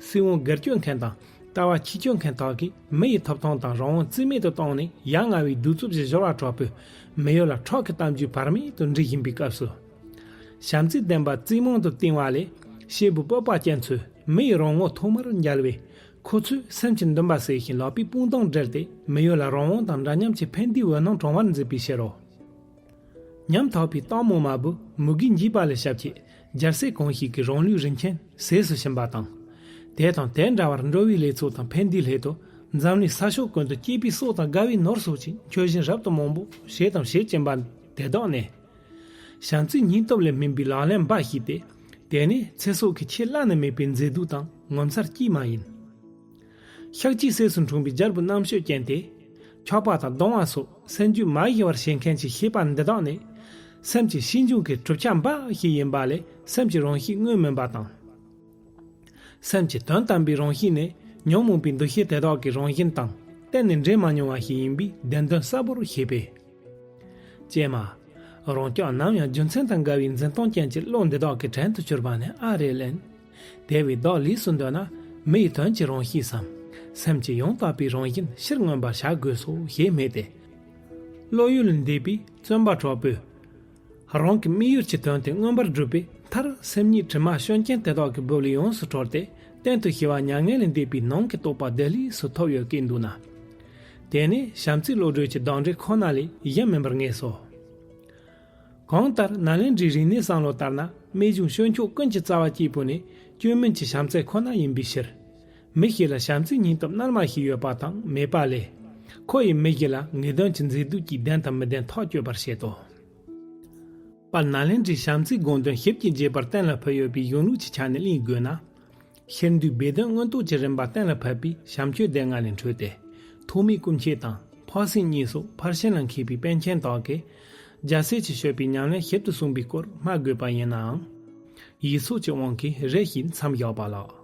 སྲིད་དབང་སྒེར་གཅོད་མཁན་དང་ལྟ་བ་ཕྱི་གཅོད་མཁན་དག་གིས་མི་ཡི་ཐོབ་ཐང་དང་རང་དབང་རྩིས་མེད་དུ་བཏང་ནས་ཡ་ང་བའི་གདུག་རྩུབ་ཀྱི་སྦྱོར་བ་དྲག་པོས་མི་ཡུལ་ལ་ཁྲག་གི་གཏམ་རྒྱུད་བར་མེད་དུ་འབྲི་བཞིན་པའི་སྐབས་སུ། བྱམས་བརྩེའི་བདེན་པ་རྩིས་མང་དུ་བཏིང་བ་ལས་སྐྱེས་བུ་སྤོབས་པ་ཅན་ཚོས་མི་ཡི་རང་ངོ་ཐོག་མར་འཇལ་བས། ཁོ་ཚོས་སེམས་ཀྱི་འདུན་པ་གསལ་ཞིང་ལག་པའི་དཔུང་གདང་སྦྲེལ་ཏེ་མི་ཡུལ་ལ་རང་དབང་དང་འདྲ་མཉམ་གྱི་ཕན་བདེའི་འོད་སྣང་དྲོ་བར་མཛད་པའི་ཕྱིར་རོ། ཉམ་ཐག་པའི་སྟག་མོ་མ་བུ་མུ་གེའི་འཇིགས་པ་ལས་ཞབས་ཕྱི་རྒྱལ་སྲས་གང་ཞིག་གི་རང་ལུས་རིན་ཆེན་ཟས་སུ་ཕྱིན་པ་དང་། དེ་དང་དེ་འདྲ་བར་འགྲོ་བའི་ལེགས་ཚོགས་དང་ཕན་བདེའི་སླད་དུ་འཛམ་གླིང་ས་ཕྱོགས་ཀུན་ཏུ་སྐྱེས་པའི་སྲོག་དང་དགའ་བའི་ནོར་སོགས་ཀྱི་མཆོད་སྦྱིན་རབ་ཏུ་མང་པོ་བྱས་དང་བྱེད་ཀྱིན་པ་དེ་དག་ནི། བྱམས་བརྩེའི་སྙིང་སྟོབས་ལས་སྨིན་པའི་ལག་ལེན་འབའ་ཞིག་སྟེ། དེ་ནི་ཚེ་སྲོག་གི་ཆེས་བླ་ན་མེད་པའི་མཛེས་སྡུག་དང་ངོ་མཚར་སྐྱེས་མ་ཡིན། ཤཱཀྱའི་སྲས་སུ་འཁྲུངས་པའི་རྒྱལ་པོ་རྣམ་དཔྱོད་ཅན་དེ། འཁྱོག་པ་དང་གདུང་བ་སོགས་སེམས་རྒྱུད་མ་ཡལ་བར་བྱེད་མཁན་གྱི་ཤེས་པ་འདི་དག་ནི། སེམས་ཀྱི་ཤེས་འབྱུང་གི་གྲུབ་ཆ་འབའ་ཞིག་ཡིན་པ་ལས་སེམས་ཀྱི་རང་གཤིས་དངོས་མིན་པ་དང་། སེམས་ཀྱི་དོན་དམ་པའི་རང་གཤིས་ནི་ཉོན་མོངས་པའི་འདུ་ཤེས་དེ་དག་གི་རང་བཞིན་དང་གཏན་ནས་འབྲལ་མ་མྱོང་བ་ཞིག་ཡིན་པའི་བདེན་དོན་གསལ་པོར་ཤེས་པས། ཀྱེ་མ། རང་སྐྱོང་ནམ་ཡང་རྒྱུ་མཚན་དང་འགལ་བའི་འཛིན་སྟངས་ཅན་གྱི་བློ་འདི་དག་གི་བྲན་དུ་གྱུར་པ་ནི་ཨ་རེ་ལན། དེ་བས་བདག་ལུས་སུ་འདོད་ན་མི་ཡི་དོན་གྱི་རང་གཤིས་སམ། སེམས་ཀྱི་ཡང་དག་པའི་རང་བཞིན་ཕྱིར་མངོན་པར་བྱ་དགོས་སོ་ཞེས་སྨྲས་ཏེ། བློ་ཡུལ་ལས་འདས་པའི་བརྩོན་པ་གྲོགས་པོས། རང་གི་དམིགས་ཡུལ་གྱི་དོན་དེ་མངོན་པར་བསྒྲུབས་པའི་མཐར་སེམས་ཉིད་དྲི་མ་སྐྱོན་ཅན་དེ་དག་གི་སྦུབས་ལས་ཡོངས་སུ་གྲོལ་ཏེ་གཏན་དུ་ཞི་བ་མྱ་ངན་ལས་འདས་པའི་ནང་གི་རྟོགས་པ་བདེ་ལེགས་སུ་ཐོབ་ཡོད་ཀྱིན་འདུག་ན། དེ་ནི་བྱམས་བརྩེའི་བློ་གྲོས་ཀྱི་གདེང་འབྲེལ་ཁོ་ན་ལས་གཞན་མིན་པར་ངེས་སོ། གང་ལྟར་ནཱ་ལེནྡྲའི་རིག་གནས་བསམ་བློ་ལྟར་ན་རྨད་བྱུང་སྤྱོད་མཆོག་ཀུན་གྱི་རྩ་བ་གཅིག་པུ་ནི་བཅོས་མིན་གྱི་བྱམས་བརྩེ་ཁོ་ན་ཡིན་པའི་ཕྱིར། མི་ཞིག་ལ་བྱམས་བརྩེའི་སྙིང་སྟོབས་རྣལ་མ་ཞིག་ཡོད་པ་དང་མེད་པ་ལས། ཁོ་ཡིས་མི་ཞིག་ལ་ངེས་དོན་གྱི་མཛེས་སྡུག་ཅིག་ལྡན་དང་མི་ལྡན་ཐག་གཅོད་པར་བྱེད་དོ། པར་ནཱ་ལེནྡྲའི་བྱམས་བརྩེའི་དགོངས་དོན་ཞིབ་ཀྱིས་རྒྱས་པར་གཏན་ལ་ཕབ་ཡོད་པའི་གཞུང་ལུགས་ཀྱི་ཆ་ནས་གླེང་དགོས་ན། ཤེར་འདུས་སྦས་དོན་མངོན་རྟོགས་ཀྱི་རིམ་པ་གཏན་ལ་ཕབ་པའི་བྱམས་ཆོས་སྡེ་ལྔ་ལས་འཕྲོས་ཏེ། ཐོགས་མེད་སྐུ་མཆེད་དང་འཕགས་སེང་གཉིས་སོགས་ཕར་ཕྱིན་ལ་མཁས་པའི་པཎ་ཆེན་དག་གིས། རྒྱལ་སྲས་ཀྱིས་སྤྱོད་པའི་ཉམས་ལེན་ཞིབ་ཏུ་གསུངས་པའི་སྐོར་སྨྲ་དགོས་པ་ཡིན་ནའང་། ཡིག་ཚོགས་ཀྱི་དབང་གིས་རེ་ཞིག་མཚམས་བཞག་པ་ལགས།